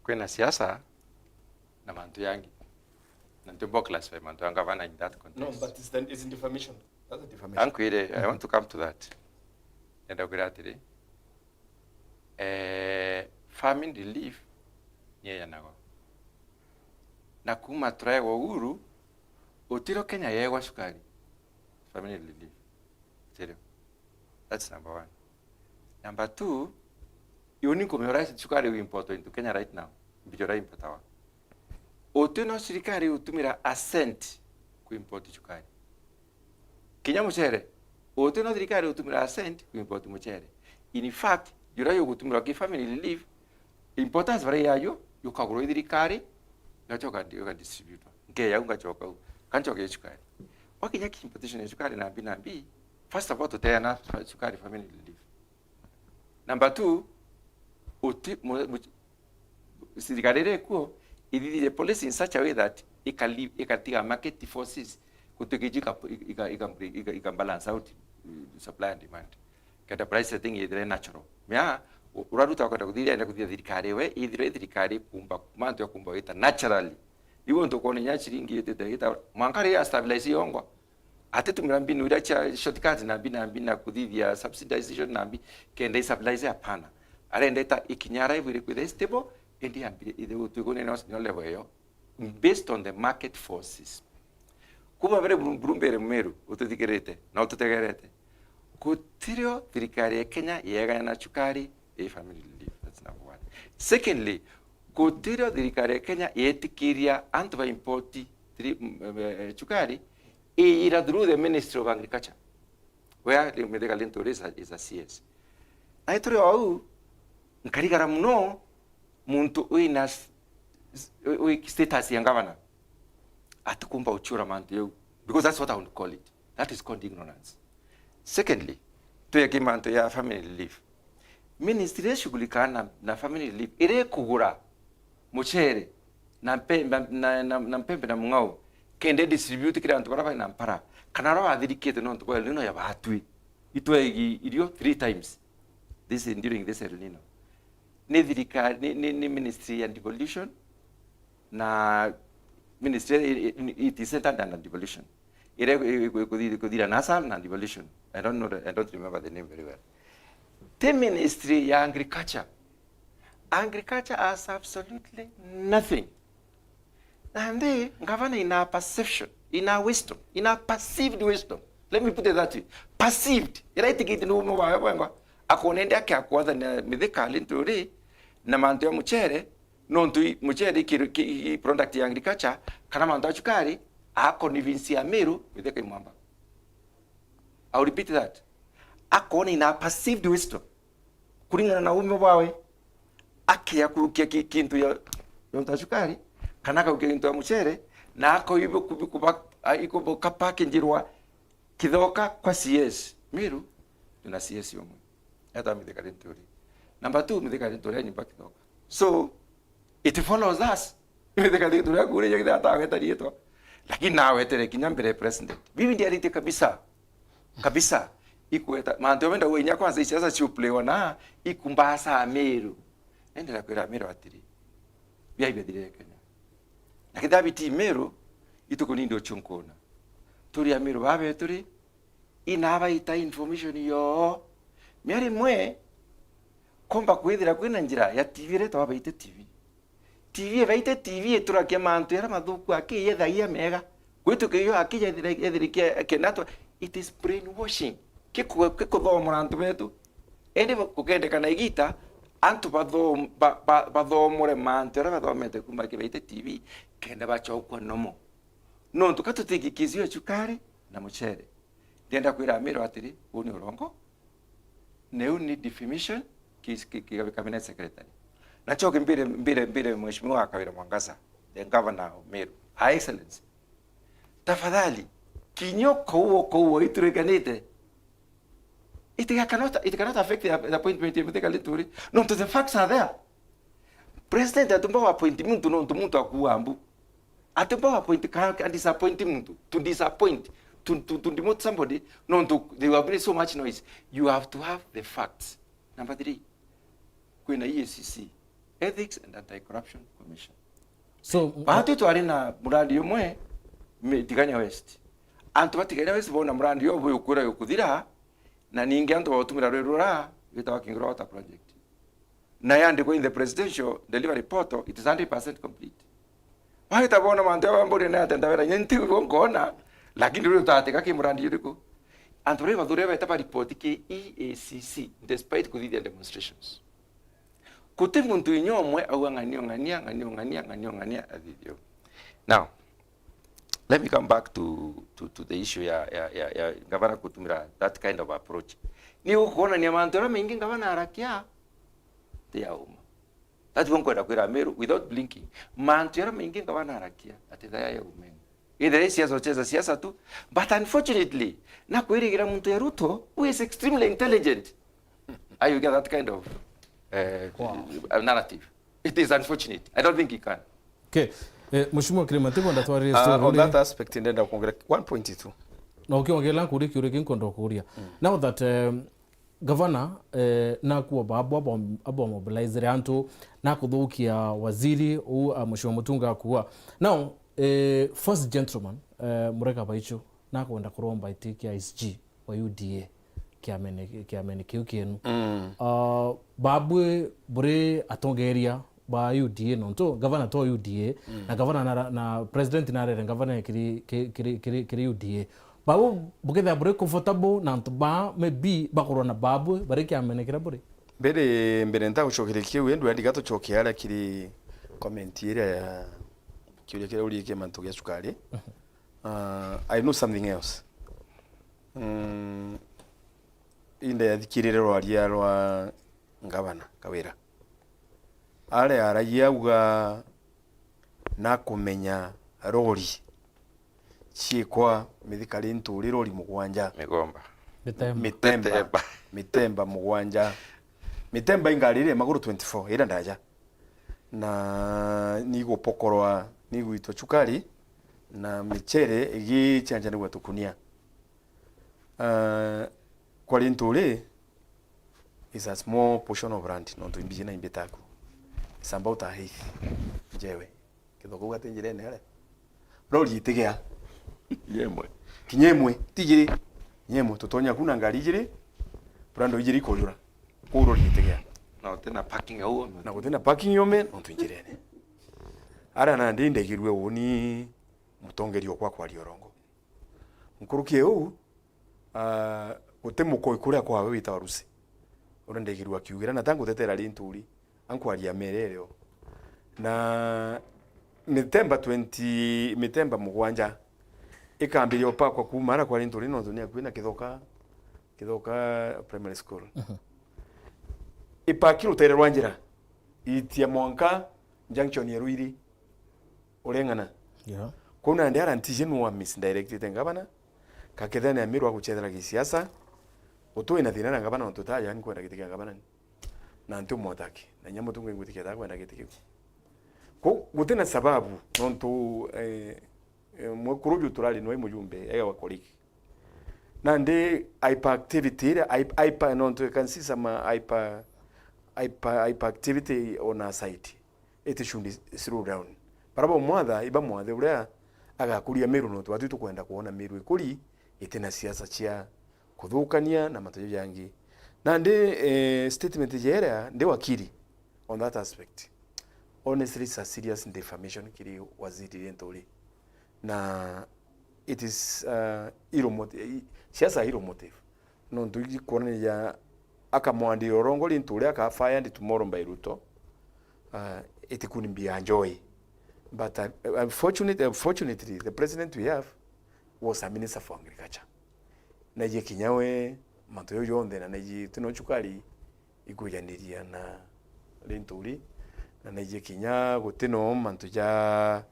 kwina siasa na mantu yangi. Na ntiumba classify mantu ya gavana in that context. No, but it's, the, it's defamation. That's a defamation. Ankwire, I want to come to that. Nenda kwira atiri, eh, famine relief ni eyanagwa. Na kuma turaegwa uhuru, utiro Kenya yegwa cukari. Famine relief. Tirio. That's number one. Number two, iuni nkumenya uria cukari u import into Kenya right now. Mbija uria importawa. Uti no sirikari utumira a cent ku import cukari. Kinya mucere, uti no thirikari utumira a cent ku import mucere. In fact, juria yugutumirwa ki family relief, importers baria yayo, yukagurwa i thirikari, igacoka ndi-, igadistributwa. Nke yau ngacoka u, kancoke ya cukari. Wakinya ki importation ya cukari na mbi na mbi, first of all, tuteana fa-, cukari family relief. Number two, uti-, mu-, mu-, thirikari iria ikuo ithithire policy in such a way that ikali-, ikatiga market forces gutuika iju ika-, ika-, ika-, ika-, ika balance out, uh, supply and demand. Kenda price setting ithire natural. Mea, u-, uraruta kwenda kuthithia, enda kuthithia thirikari we, ithire thirikari kumba, mantu ya kumba wita naturally. Riu untu kwona inya ciringi yutite gita, mwanka riria stabilize yongwa. Atitumira mbinu iria cia shortcut na mbi na mbi na kuthithia subsidization na mbi, kenda i stabilize, hapana. Arenda ita ikinya ara ibwire kwitha stable, indi yambire ithe gutwikwo ni no level iyo, based on the market forces. Kuma bere buru-, buru mbere Meru, ututhikirite, na ututegerete. Gutirio thirikari ya Kenya yeegana na cukari ii family relief. That's number one. Secondly, gutirio thirikari ya Kenya yeetikiria antu ba import thiri-, m-, eh, cukari iira through the Ministry of Agriculture, where Mithika Linturi is a, is a C S. Na ituri o au, nkarigara muno muntu wina s-, s-, wi status ya ngavana atikumba guciura mantu jau, because that's what I would call it. That is called ignorance. Secondly, tuye ki mantu ya family relief. Ministry ishughulikaa na, na family relief, iria ikugura mucere na mpembe na, na, na mpembe na mung'ao, kenda distribute kiri antu baria bari na mpara, kana aria bathirikite nontu bwa El Nino ya batwi. Itwegi irio three times this, during this El Nino. Ni thirikari, ni, ni, ni ministry ya devolution, na ministry i-, i-, it is centered under devolution. Ire i-, i-, kuthi-, kuthira nasal na devolution. I don't know the, I don't remember the name very well. Ti ministry ya agriculture. Agriculture has absolutely nothing. Nandi ngavana, in our perception, in our wisdom, in our perceived wisdom, let me put it that way, perceived, ira itikite ni umo bwawe bwengwa, akona indi akia kwathania Mithika Linturi na mantu ya mucere, nontu i-, mucere i ki-, ki-, i product ya agriculture, kana mantu ya cukari, a convince Amiru Mithika imwamba. I'll repeat that. Akona in our perceived wisdom, kuringana na ume bwawe, akia kurukia ki-, kintu ya, ya untu ya cukari, kana akarukia kintu ya mucere, na akoibe kubi-, kuba-, a-, ikubuka package rwa Kithoka kwa C S. Miru, tuna C S umwe. Eta Mithika Linturi. Number two, Mithika Linturi anyumba Kithoka. So, it follows us. Mithika Linturi akuria kithira ataweta riitwa. Lakini nawetere kinya mbere ya president. Bibi ndiaritie kabisa. Kabisa. Ikweta, mantu ya wenda gwe inya kwanza isiasa ciupliwa na ikumbasa Amiru. Endera kwira Amiru atiri, bia biathirire Kenya. Na kethira biti Amiru, ituku nindi ucio nkona. Turi Amiru babe turi, inabaita information yo. Mia rimwe, komba kwithira kwina njira ya T V iria twabaite T V. T V ibaite T V iturakia mantu jaria mathuku, akiyethagia mega. Gwitukia iyo akiyethira, ethirikia kenda twa, it is brainwashing. Kiku-, kikuthomora antu betu. Indi bu-, gukendekana igita, antu bathom-, ba-, ba-, bathomore mantu jaria bathomete kuma kibaite T V, kenda bachokwa nomo. Nontu ka tutikikizio cukari na mucere. Ndienda kwira Amiru atiri, uu ni urongo, na iu ni defamation, ki-, ki-, ki-, cabinet secretary. Nachoke mbire, mbire, mbire Mheshimiwa Kawira Mwangaza, the governor of Meru. Her Excellency, tafadhali, kinya ukauo, ukauo iturikanite. It cannot, it cannot affect the, the appointment ya Mithika Linturi. Nontu the facts are there. President atumba wa appoint muntu nontu muntu akuua mbu. Atumba wa appoint ka, ka disappoint muntu. To disappoint, to, to, to demote somebody nontu there will be so much noise. You have to have the facts. Number three, kwina E A C C, Ethics and Anti-Corruption Commission. So, batu twari na murandi umwe mi-, Tigania West. Antu ba Tigania West bona murandi uyu buyukura yukuthira, na ningi antu bautumira rwi rura rwitagwa Kingiro Water Project. Na yandikwa in the presidential delivery portal, it is hundred percent complete. Bagita bona mantu ya bamburi na atenda wera, nti ugo nkona, lakini rwi utatika ki murandi uriku? Antu baria bathure beta ba report ki E A C C, despite kuthithia demonstrations. Guti muntu inya umwe auga ng'ania, ng'ania, ng'ania, ng'ania, ng'ania, ng'ania athithio. Now, let me come back to, to, to the issue ya, ya, ya, ya gavana kutumira that kind of approach. Ni ukuonania mantu aria maingi gavana arakia ti ya uma. That's why nkwenda kwira Meru without blinking. Mantu aria maingi gavana arakia ati thaya ya umeni. Either is siasa, ucheza siasa tu. But unfortunately, na kwirigira muntu ya Ruto who is extremely intelligent. Are you get that kind of, eh, narrative? It is unfortunate. I don't think he can. Okay. Eh, Mheshimiwa Kirima, ntikwenda twarire story on that aspect, ndenda kuongera one point two. Na ukiongerera nkurie kiuria kingi nkwenda kuria. Now that, um, gavana, eh, nakuwa babu abo, abo mobilizire antu, nakuthukia waziri, u, uh, Mheshimiwa Mutunga akuwa. Now, eh, first gentleman, eh, Murega Baichu, nakwenda kuromba iti kia I C G wa U D A kiamene, kiamene kiu kienu. Mm. Ah, babwe buri atongeria ba U D A nontu gavana to U D A, mm, na gavana na, na president narere gavana kiri, ki-, kiri, kiri, kiri U D A. Bau bukethira buri comfortable na antu baa maybe bakorwa na babwe bari kiamene kiria buri. Mbere, mbere ntagucokeria kiu, indi ndiga tucoke aria kiri comment iria ya kiuria kiria uriikie mantu gia cukari. Uh, I know something else. Mm, inde yathikirire rwaria rwa ngavana Kawira. Aria aragia auga nakumenya rori ciikwa mithikari nturi rori mugwanja. Migomba. Mitemba. Mitemba. Mitemba. Mitemba mugwanja. Mitemba ingari iri maguru twenty-four, ira ndaja. Na nigupokorwa, niguitwa cukari, na michere igicenjanigua tukunia. Ah, kwa rintu ri, is a small portion of land, nontu imbiji na imbitaku. It's about a eighth. Njewe. Kithoko uga ti njirene aria. Rori itigea. Kinya imwe. Kinya imwe, ti ijiri. Kinya imwe, tutonya ku na ngari ijiri, brando ijiri ikujura. Kuu rori itigea. Na utina parking au ome. Na gutina parking ome, nontu njirene. Aria nandi ndegirue uni mutongeria okwa kwaria urongo. Nkuruki iu, ah, guti mukoi kuria kwawe witawa Rusi. Uria ndegirue akiugira, na ta ngutetera rinturi, ankwaria mere irio. Na mitemba twenty, mitemba mugwanja, ikambiria upakwa kuuma ara kwa rinturi, nontu ni akui na Kithoka, Kithoka Primary School. Mhm. Ipaki rutere rwa njira, iitia mwanka junction ya Ruiri. Ureng'ana. Yeah. Kuu nandi ara ntiji nwa misdirectite ngavana, kakethania Miru agucethera gisiasa, utui na thina na ngavana nontu taja nkwenda giti kia ngavana ni. Na nti umotaki, na inya mutungi ngwitikia ta kwenda giti kiu. Kuu gutina sababu, nontu, eh, eh, mwekuru uju turari nwe mujumbe, egawa colleague. Nandi hyperactivity iria, hype-, hyper, nontu I can see some, uh, hyper, hyper, hyperactivity on her side. It should slow down. Bara bamwatha, ibamwathe uria agakuria Miru, nontu batwi tukwenda kwona Miru ikuri, itina siasa cia kuthukania na mantu jau jangi. Nandi, eh, statement jeria, ndi wakiri on that aspect. Honestly, it's a serious defamation kiri waziri Linturi. Na it is, uh, ill moti-, i-, siasa ill motive. Nontu ikwonania akamwandira urongo Linturi aka fired tomorrow by Ruto. Uh, it couldn't be a joy. But, uh, unfortunate-, unfortunately, the president we have was a minister for agriculture. Naiji kinya we mantu jau jonthe, na naiji tino cukari ikwijaniria na Linturi, na naiji kinya guti no mantu ja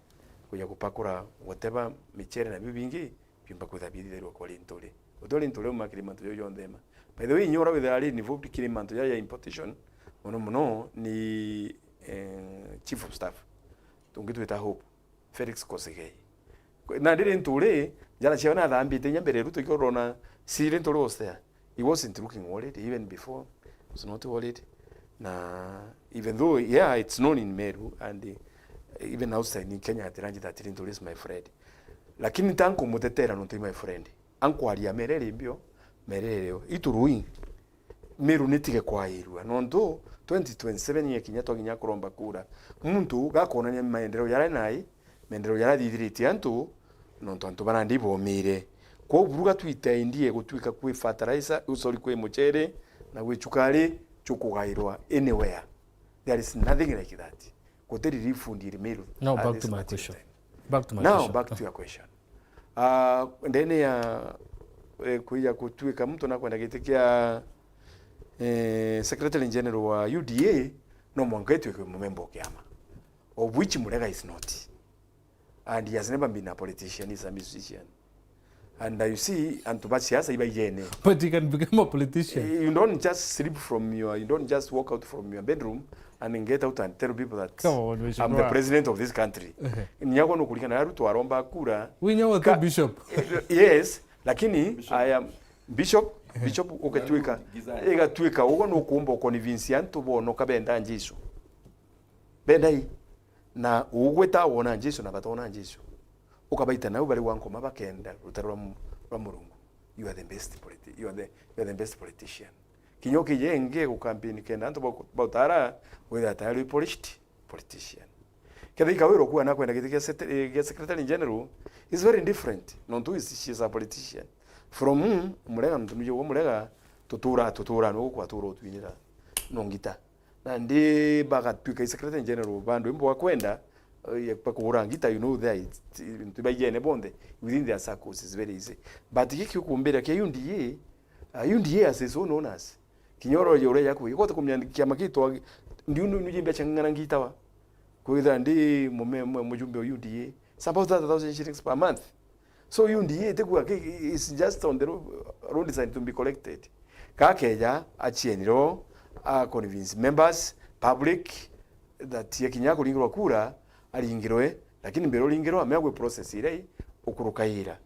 kuja gupakura whatever, michere na biu bingi biumba kwithirwa bithithirwa kwa Linturi. Guti Linturi uma kiri mantu jau jonthe ma. By the way, inya uria withira ari involved kiri mantu ja, ja importation, mono mono ni, eh, chief of staff. Tungitwita Hope. Felix Kosigei. Nandi Linturi, njara ciawe nathambite inya mbere Ruto, ikio urona si Linturi was there. He wasn't looking worried even before. He was not worried. Na even though, yeah, it's known in Meru and, eh, even outside in Kenya, ati ranjita ati Linturi is my friend. Lakini ntankumutetera nontu i my friend. Ankwaria merere mbio, merere o. Ituruing. Meru nitige kwairua, nontu twenty twenty-seven yekinya twakinya kuromba kura, muntu gakonania maendeleo jaria nai, maendeleo jaria athithiritie antu, nontu antu bara ndi bomire. Kwou buru gatwite indie gutwika kwi fertilizer, u-, sorry, kwi muchere, na gwi cukari, jukugairwa anywhere. There is nothing like that. Guti relief ndiri Meru. Now at back this to my point in question. Time. Back to my Now question. Back to your question. Ah, ndene ya, eh, kuija kutuika muntu nakwenda giti kia, eh, Secretary General wa U D A, no mwanka ituike mumemba o kiama. Of which Murega is not. And he has never been a politician, he's a musician. And, uh, you see, antu ba siasa ibaijene. But you can become a politician. Eh, you don't just sleep from your, you don't just walk out from your bedroom and get out and tell people that Come on, I'm the Mheshimiwa. President of this country. Ehe. Nyagwa nukurikana aria Ruto aromba kura. Winya wa Ka-, bishop. Eh, yes, lakini Bishop. I am bishop, Ehe. Bishop ugetwika. Gizani. Igatwika, ugo nukumba uconvince antu bono kabenda Jesu. Benda i. Na ugwita wona Jesu na batona Jesu. Ukabaita nau bari wa nkoma bakenda rutaro rwa mu-, rwa Murungu. You are the best politi-, you are the, you are the best politician. Kinya ukije inge gukampeni kenda antu bau-, bautara, witha tayari wi polished politician. Kethira ikawirwa kuwa nakwenda giti kia sete-, eh, kia Secretary General, is very different. Nontu is, she is a politician. From murega, nontu nuje murega, tutura, tutura, no gukwa tura utwinira. No ngita. Nandi bagatwika i Secretary General, bandu imbo bakwenda, eh, bakugura ngita, you know, there, it's, ntu baigene bonthe, within their circles is very easy. But giki ukumbira kia U D A, uh, U D A as is known as, kinya uroria uria yaku, igote kumenya kiama gitwa, ndiu nu, nuje mbia chang'ana ngitawa. Kwithira ndi mume-, mu-, mujumbe wa U D A, it's about thirty thousand shillings per month. So U D A itikua ki-, is just on the ro-, roadside to be collected. Gakeja achienirwo, a convince members, public, that yakinya kuringirwa kura, aringirwe, lakini mbere uringirwa, ameagwe process iria i ukurukaira.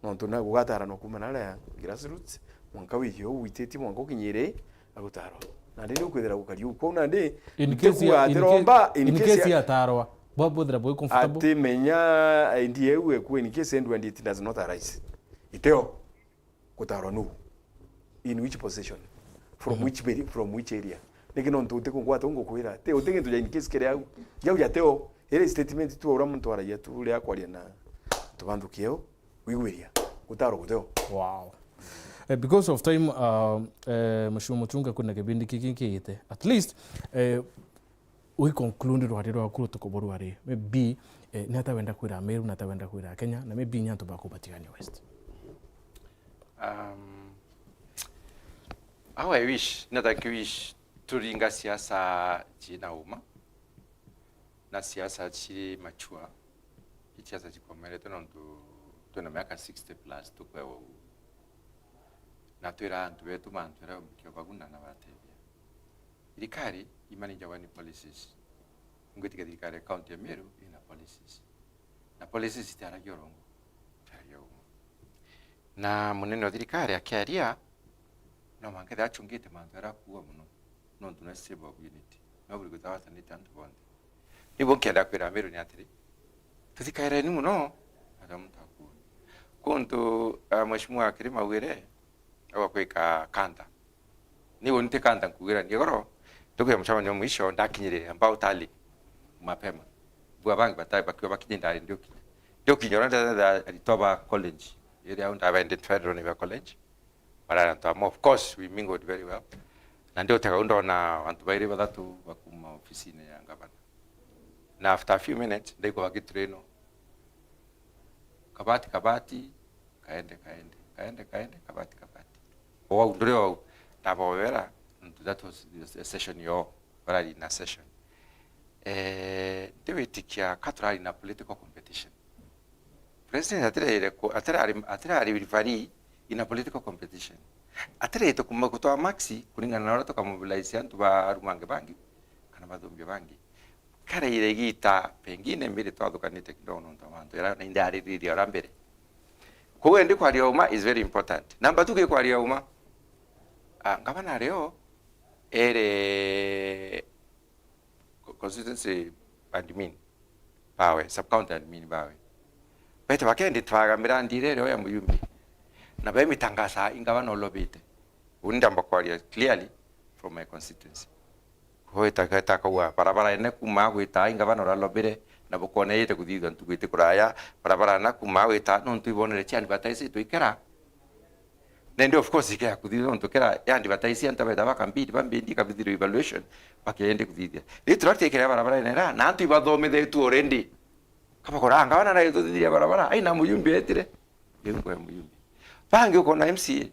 Nontu na gugataranwa kuuma naria grassroots, mwanka wiki uu wititie, mwanka ukinyire, agutarwa. Nandi ni ukwithira gukari uu. Kwou nandi, in case ya, in case, atiromba, in in case case ya yatarwa, bwa-, bwithira bwi comfortable? Ati menya idea iu eku, in case and when it does not arise. Iteo gutarwa nu. In which position? From Mhm. which very, from which area? Niki nontu utikungwata ungukwira. Ti uti gintu ja in case kiri au. Jau jateo. Iri statement tu uria muntu aragia tu, uria akwaria na antu ba nthuki eo. Wigwiria, gutaro guteo. Wow. Eh, because of time, uh, eh, Mheshimiwa Muchunga, kwina kibindi kiki kiite. At least, eh, we conclude rwari rwaku rutuku bu rwari. Maybe, eh, ni ata wenda kwira Ameru, ni ata wenda kwira Kenya, na maybe ni antu baku ba Tigania West. Um, how I wish, ni ata nki wish turinga siasa ciina uma. Na siasa ciri mature, i siasa cikomerete nontu twina miaka sixty plus tukwewa uu. Na twira antu betu mantu jaria mukio baguna na batethia. Thirikari imanijagwa ni policies. Ngwitikia thirikari ya county ya Meru ina policies. Na policies itiaragia urongo, itiaragia uma. Na munene wa thirikari akiaria, no mwanka ethira achungite mantu jaria akuuga mono, nontu na stable of unity. No buri gwita gwatanite antu bonthe. Nibu nkienda kwira Ameru ni atiri, tuthikaireni mono, aria muntu akuuga. Kuntu, ah, Mheshimiwa akiri mauire, agwa kwika kanta. Niu nti kanta nkugirania igoro, tukwija mucemanio mwisho, ndakinyire mbao tali mapema. Bua bangi bata-, bakiwa bakinye ndari ndiukinya. Ndiukinya uria ndetha aritwa ba college, iria au ndaba identified ni ba college. Barara antu amwe, of course, we mingled very well. Na ndiutega u ndona antu bairi bathatu bakuma ofisine ya ngavana. Na after a few minutes, ndaigua bagitrainwo. Kabati, kabati, kaende, kaende, kaende, kaende, kabati, kabati. O au, nduri o au, ndabobera, nontu that was the session yo, barari na session. Eh, ndiwitikia ka turari na political competition. President atirere ku-, atirari, atirari referee in a political competition. Atirete kuma gutwaa marks kuringana na uria tukamobilize antu ba arumange bangi, kana bathumbia bangi. Karaire igita pengine mbiri twathukanite kidogo nontu wa mantu jaria na indaririria uria mbere. Koguo ndi kwaria uma is very important. Number two, gi kwaria uma, ah, ngavana ario ere co-, constituency admin bawe, sub county admin bawe. Bete bakendi twaga mirandi iria irio ya muyumbi. Na be mitangasa ingavana ulobite. Uni ndamba kwaria clearly from my constituency. Gwita, gwita kauga, barabara ene kuma gwita ingavana uralobire, na bukona yite kuthithwa ntuku iti kuraya, barabara na kuma gwita, nontu ibonere cia advertise itwikera. Na indi of course ikea kuthithwa nontu kera ya advertise antu beta bakambidi, bambidi kabithirwa evaluation, bakendi kuthithia. Riu turatekera barabara ene ra, na antu ibathomithetue already. Kabakora, "Ah, ngavana na ituthithiria barabara, ai na muyumbi etire." Riu kwa muyumbi. Bangi ukona M C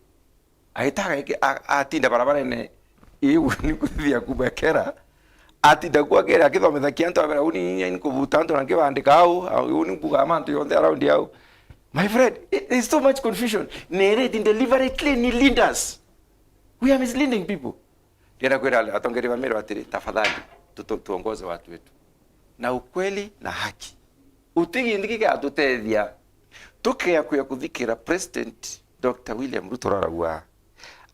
A. Aitaga iki-, a-, atinda barabarene iu ni kuthithia kubekera. Atinda kuagere akithomithakia antu abera, "Uni ni kubuta antu na nkibandika au, au, uni mbuga mantu yonthe around au." My friend, i-, there's so much confusion. Narrating deliberately ni leaders. We are misleading people. Ndienda kwira atongeri ba Meru atiri, tafadhali, tu-, tu-, tuongoze watu wetu na ukweli na haki. Uti gintu gigatuteethia tukea kuya kuthikira President Doctor William Ruto rarauga.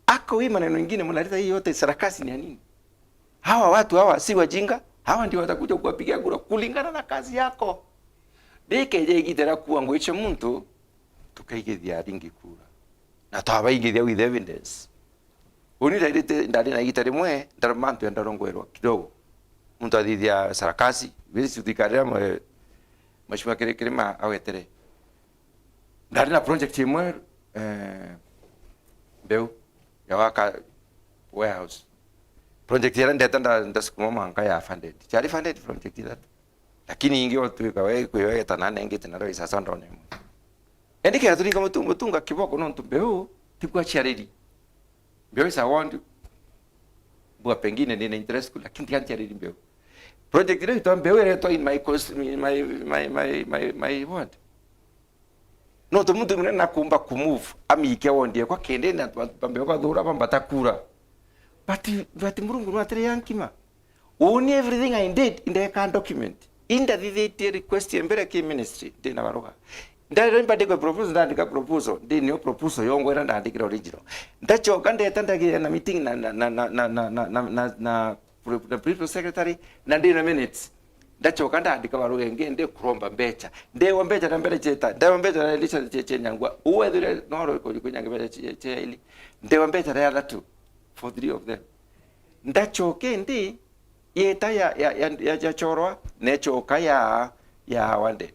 Ako hii maneno ingine mnaleta hii yote sarakasi ni ya nini? Hawa watu hawa si wajinga, hawa ndio watakuja kuwapigia kura kulingana na kazi yako. Ndikeje igitera kuwa ngwiche muntu, tukaigithia aringi kura. Na twabaigithia with evidence. Uni ndairite, ndari na igita rimwe, ndari mantu ya ndarongwerwa kidogo. muntu athithia sarakasi, bisi thirikari ya mwe-, Mheshimiwa Kiri-, Kirima awetere. Ndari na project imwe, eh, mbeu ya waka warehouse. Project iria ndeta nda-, ndasukuma mwanka ya funded. Ciari funded project ithatu. Lakini ingi otwika we kwiwegeta na nengite na roisa sondone imwe. Endi kira turinga mutu-, mutunga kiboko nontu mbeu tikwa ciariri. Mbeu is a word, mbua pengine nina interest ku, lakini tiga ntiariri mbeu. Project iria itwa mbeu iretwa in my cons-, my, my, my, my, my ward. Nontu muntu munene nakumba kumove, amike ward ekwa kende na antu ba mbeu bathura bambata kura. But, but Murungu nwatire ya nkima. Uni everything I did, indeka document. Indathithitie request ya mbere ki ministry, ndina baruga. Ndarira mbandikwe proposal, ndandika proposal, ndinio proposal yongwa ira ndandikira original. Ndachoka ndeta ndagira na meeting na, na, na, na, na, na, na, na, na, na, na, na principal secretary, na ndina minutes. Ndachoka ndandika baruga ingi, ndi kuromba mbecha. Ndewa mbecha na mbere cheta, ndewa mbecha na ndisha che, che nyangwa. Uwe thire no ro ko kunyange mbecha che, che ili. Ndewa mbecha ya thatu for three of them. Ndachoke ndi yeta ya, ya, ya, ya, ya chorwa, nechoka ya, ya awarded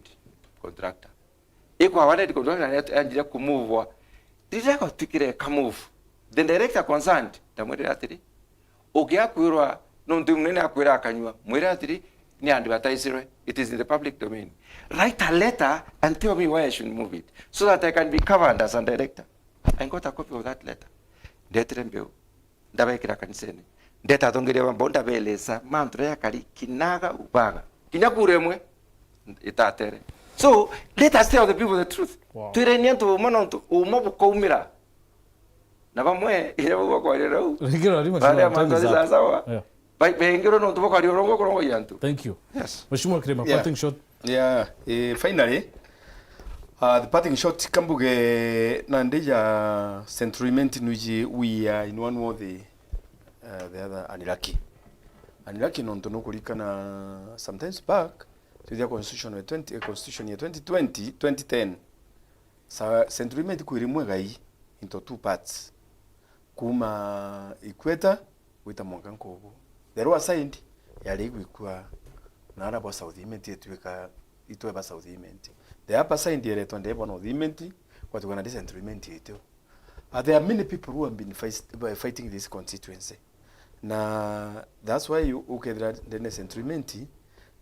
contractor. Ikwa awarded contractor na yanjire kumuvwa. Rira gotwikire ka move, the director concerned, ndamwirira atiri, ugiakwirwa nontu munene akwira akanyua, mwire atiri, ni advertisirwe, it is in the public domain. Write a letter and tell me why I should move it, so that I can be covered as a director. I got a copy of that letter. Ndetire mbeu. Ndabekira kanisene. Ndeta atongeria bambao, ndabelesa mantu jaria jakari kinaga ubaga. Kinya kura imwe itatere. So, let us tell the people the truth. Wow. Twireni antu uma nontu uma bukaumira. Na bamwe, iria bau bakwaria rau, ringi rwari baria mheshimiwa, mantu time is ari up. Sawa. Yeah. Ba-, bengirwe nontu bakwaria urongo kurongoia antu. Thank you. Yes. Mheshimiwa Kirima, yeah, parting shot. Yeah, eh, finally, uh, the parting shot kambuge nandi ya Central Imenti nwiji we are in one way or the, uh, the other unlucky. Unlucky nontu nukurikana sometimes back to the constitution ya twenty, eh, constitution ya twenty twenty, twenty ten. Sa-, Central Imenti kwi rimwe gai into two parts. Kuma Ikweta gwita mwanka Nkubu. The lower side yari igwikua na ara bwa South Imenti itwika itwe ba South Imenti. The upper side yeretwa ndee bwa North Imenti, gwatigwa na Central Imenti itu. But there are many people who have been fight-, fighting this constituency. Na that's why you, ukethira ndene Central Imenti,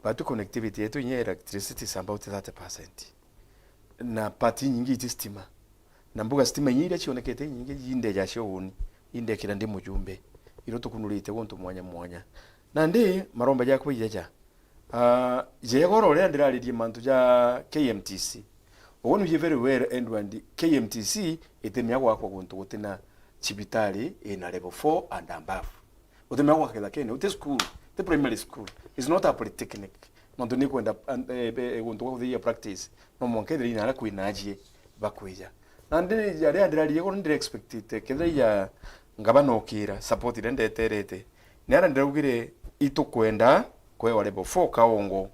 batu connectivity yetu inya electricity is about thirty percent. Na part inyingi iti stima. Na mbuga stima inya iria cionekete inyingi, indeja cia uni, indekira ndi mujumbe. Irio tukunurite guntu mwanya mwanya. Nandi maromba jakwa ijeja. Ah, jegoro uria ndiraririe mantu ja K M T C. Ugu nwiji very well, Edward, K M T C itimea gwakwa guntu gutina cibitari ina level four and above. Utimea gwaka kethakene, uti school, ti primary school. It's not a polytechnic. Nontu ni kwenda, eh, eh, guntu gwa kuthithia practice. No mwanka ithire ina aria kwina ajie bakwija. Nandi jaria ndiraririe goro ndire expectite, kethira ya ngavana ukira, support iria ndeterete. Ni aria ndiraugire itukwenda kwewa level four Kaongo.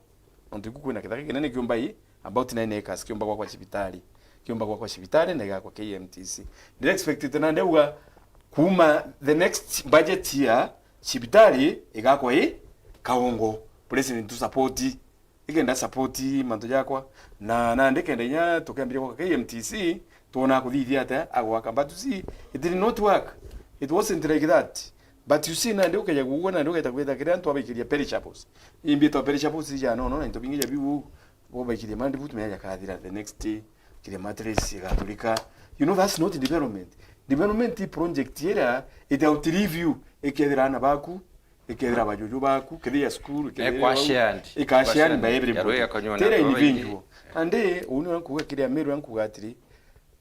Nontu iku kwina kithaka kinene kiumba i about nine acres, kiumba gwakwa cibitari. Kiumba gwakwa cibitari na igakwa K M T C. Ndire expectite na ndauga kuma the next budget year, cibitari igakwa i Kaongo. President tu support. Ikenda support mantu jakwa. Na, na ndikenda inya tukiambiria gwaka K M T C, twona kuthithia atia agwaka. But you see, it did not work. It wasn't like that. But you see, nandi ukeja kugua, nandi ugeta kwitha kiria antu abaikiria perishables. Imbitwa perishables ija nono, na into bingi ja biu, bo baikiria mandi butu meja kathira the next day, kiria mattress igathurika. You know, that's not development. Development i project ira it outlive you, ikethira ana baku, ikethira bajuju baku, ikethira school, ikethira ikwa shared. Ikwa shared by everybody. Tira individual. Andi, uni nkuga kiria Meru nkuga atiri,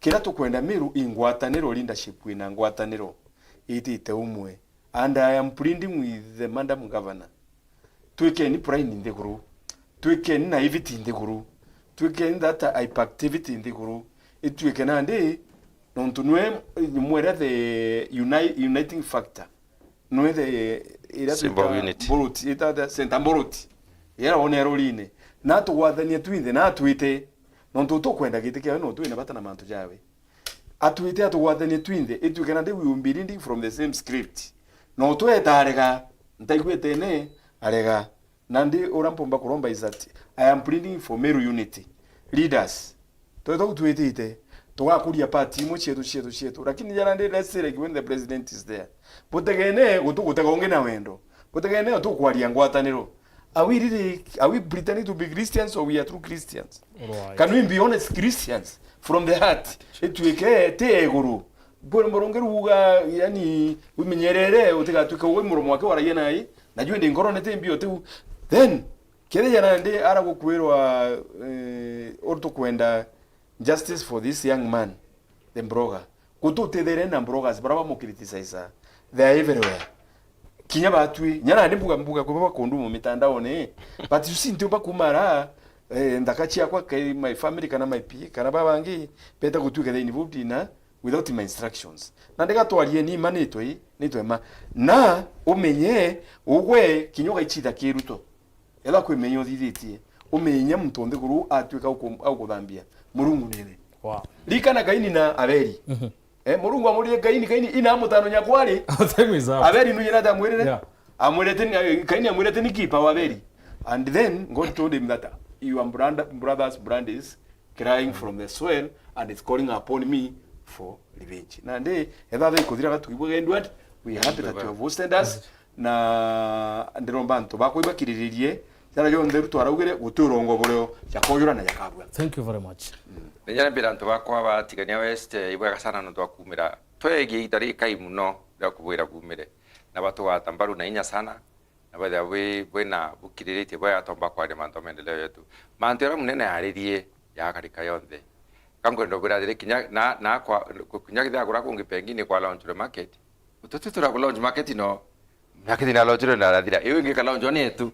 kiria tukwenda Meru i ngwataniro, leadership ina ngwataniro itite umwe. And I am pleading with the Madam Governor. Twikeni pride nthiguru. Twikeni na iviti nthiguru. Twikeni that hyperactivity nthiguru. Itwike nandi, nontu nwe mwere the uni-, uniting factor. Nwe the, ira symbol of unity. Bullet, ita the center bullet. Ira wone rurine. Na tugwathanie twinthe, na twite. Nontu tukwenda giti kiawe, no twina bata na mantu jawe. Atwite atugwathanie twinthe, itwike nandi we will be reading from the same script. No tweta arega, ntaigwete ne arega. Nandi uria mpumba kuromba is that I am pleading for Meru unity. Leaders, twetwa utwitite, tugakuria party imwe cietu, cietu, cietu. Lakini jana ndi, let's say, like, when the president is there, butegene gutu gutega ungi na wendo. Butegene utukwaria ngwataniro. Are we really, are we pretending to be Christians, or we are true Christians? Right. Can we be honest Christians from the heart? Ituike ti iguru. Bwe murungi ruga, yani, wimenyerere, utigatuike wi muromo wake waragia nai, na juu ndi ngorone ti mbio tiu. Then, kethira nandi ara gukwirwa, eh, uri tukwenda justice for this young man, the blogger. Gututithere na bloggers bara bamukriticize. They are everywhere. Kinya batwi, nya nandi mbuga, mbuga kuba bakundu mu mitandaone, but you see, ntiumba kumara, eh, nthaka ciakwa, kai my family, kana my P A, kana babangi, beta gutuika they involved in a, without my instructions. Na ndiga twarie ni ma nitwe, nitwe ma. Na umenye, ugwe, kinya ugaichitha kiruto. Ethwa kwi menya uthithitie, umenye muntu nthiguru atuika uku-, aukuthambia, Murungu ni thi. Wow. Ririkana Kaini na Abeli. Mhm. Eh, Murungu amurire Kaini, Kaini, ina mutano nyakwari. Time is up. Abeli nujina ati amwirire? Yeah. Amwirite ni, eh, Kaini amwirite ni kipa wa Abeli. And then God told him that your brand-, brother's brand is crying from the soil and is calling upon me for revenge. Nandi, etha thaa ikuthira gatuigua gendward, we are happy that you have hosted us. Na ndiromba antu bakwa ibakiriririe, jara jonthe Ruto araugire, guti urongo burio jakojura na jakabua. Thank you very much. Ni jana mbira antu bakwa ba Tigania West, eh, ibwega sana nontu bwa kumira. Twegie ihinda rikai muno ria kubwira bumire. Na batugwata mbaru na inya sana, na bethira bwi-, bwina bukiriritie bwega tomba kwaria mantu ma maendeleo yetu. Mantu jaria munene aririe jagakarika yonthe. Ka nkwenda ubwira atiri, kinya na, na kwa, kinya kithagura kungi pengine kwa launch the market. Ututu tura ku launch market no. Market na launch na rathira. Iyo ingi ka launch ni yetu.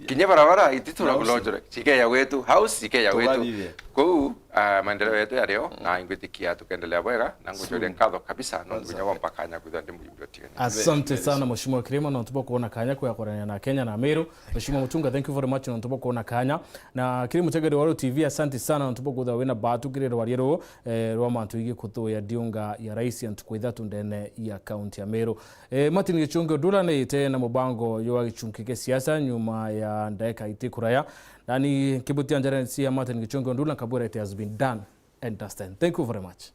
Kinya barabara iti tura ku launch. Cikeja gwetu, house cikeja gwetu. Tugathithia. Kuu, ah, maendeleo yetu yario, na ingwitikia tukendelea bwega, na ngucoria nkatho kabisa, nontu kinya gwa mpaka nya kwithwa ndi mujumbe utigani. Asante sana, Mheshimiwa Kirima, nontu bwa kuona kanya kuya kwarania na Kenya na Meru. Mheshimiwa Mutunga, thank you very much nontu bwa kuona kanya. Na kiri mutegeri wa Ru T V, asante sana nontu bwa kwithwa wina batu kiri rwaria ruru, eh, rwa mantu igi kuthuya ndiunga ya rais ya ntuku ithatu ndene ya kaunti ya Meru. Eh, Martin Gichungi Odula niite na mubango jwa gichunki kia siasa nyuma ya ndagika iti kuraya. Nani nkibutia njara cia Martin Gichungi Odula nkabwira it has been done and dusted. Thank you very much.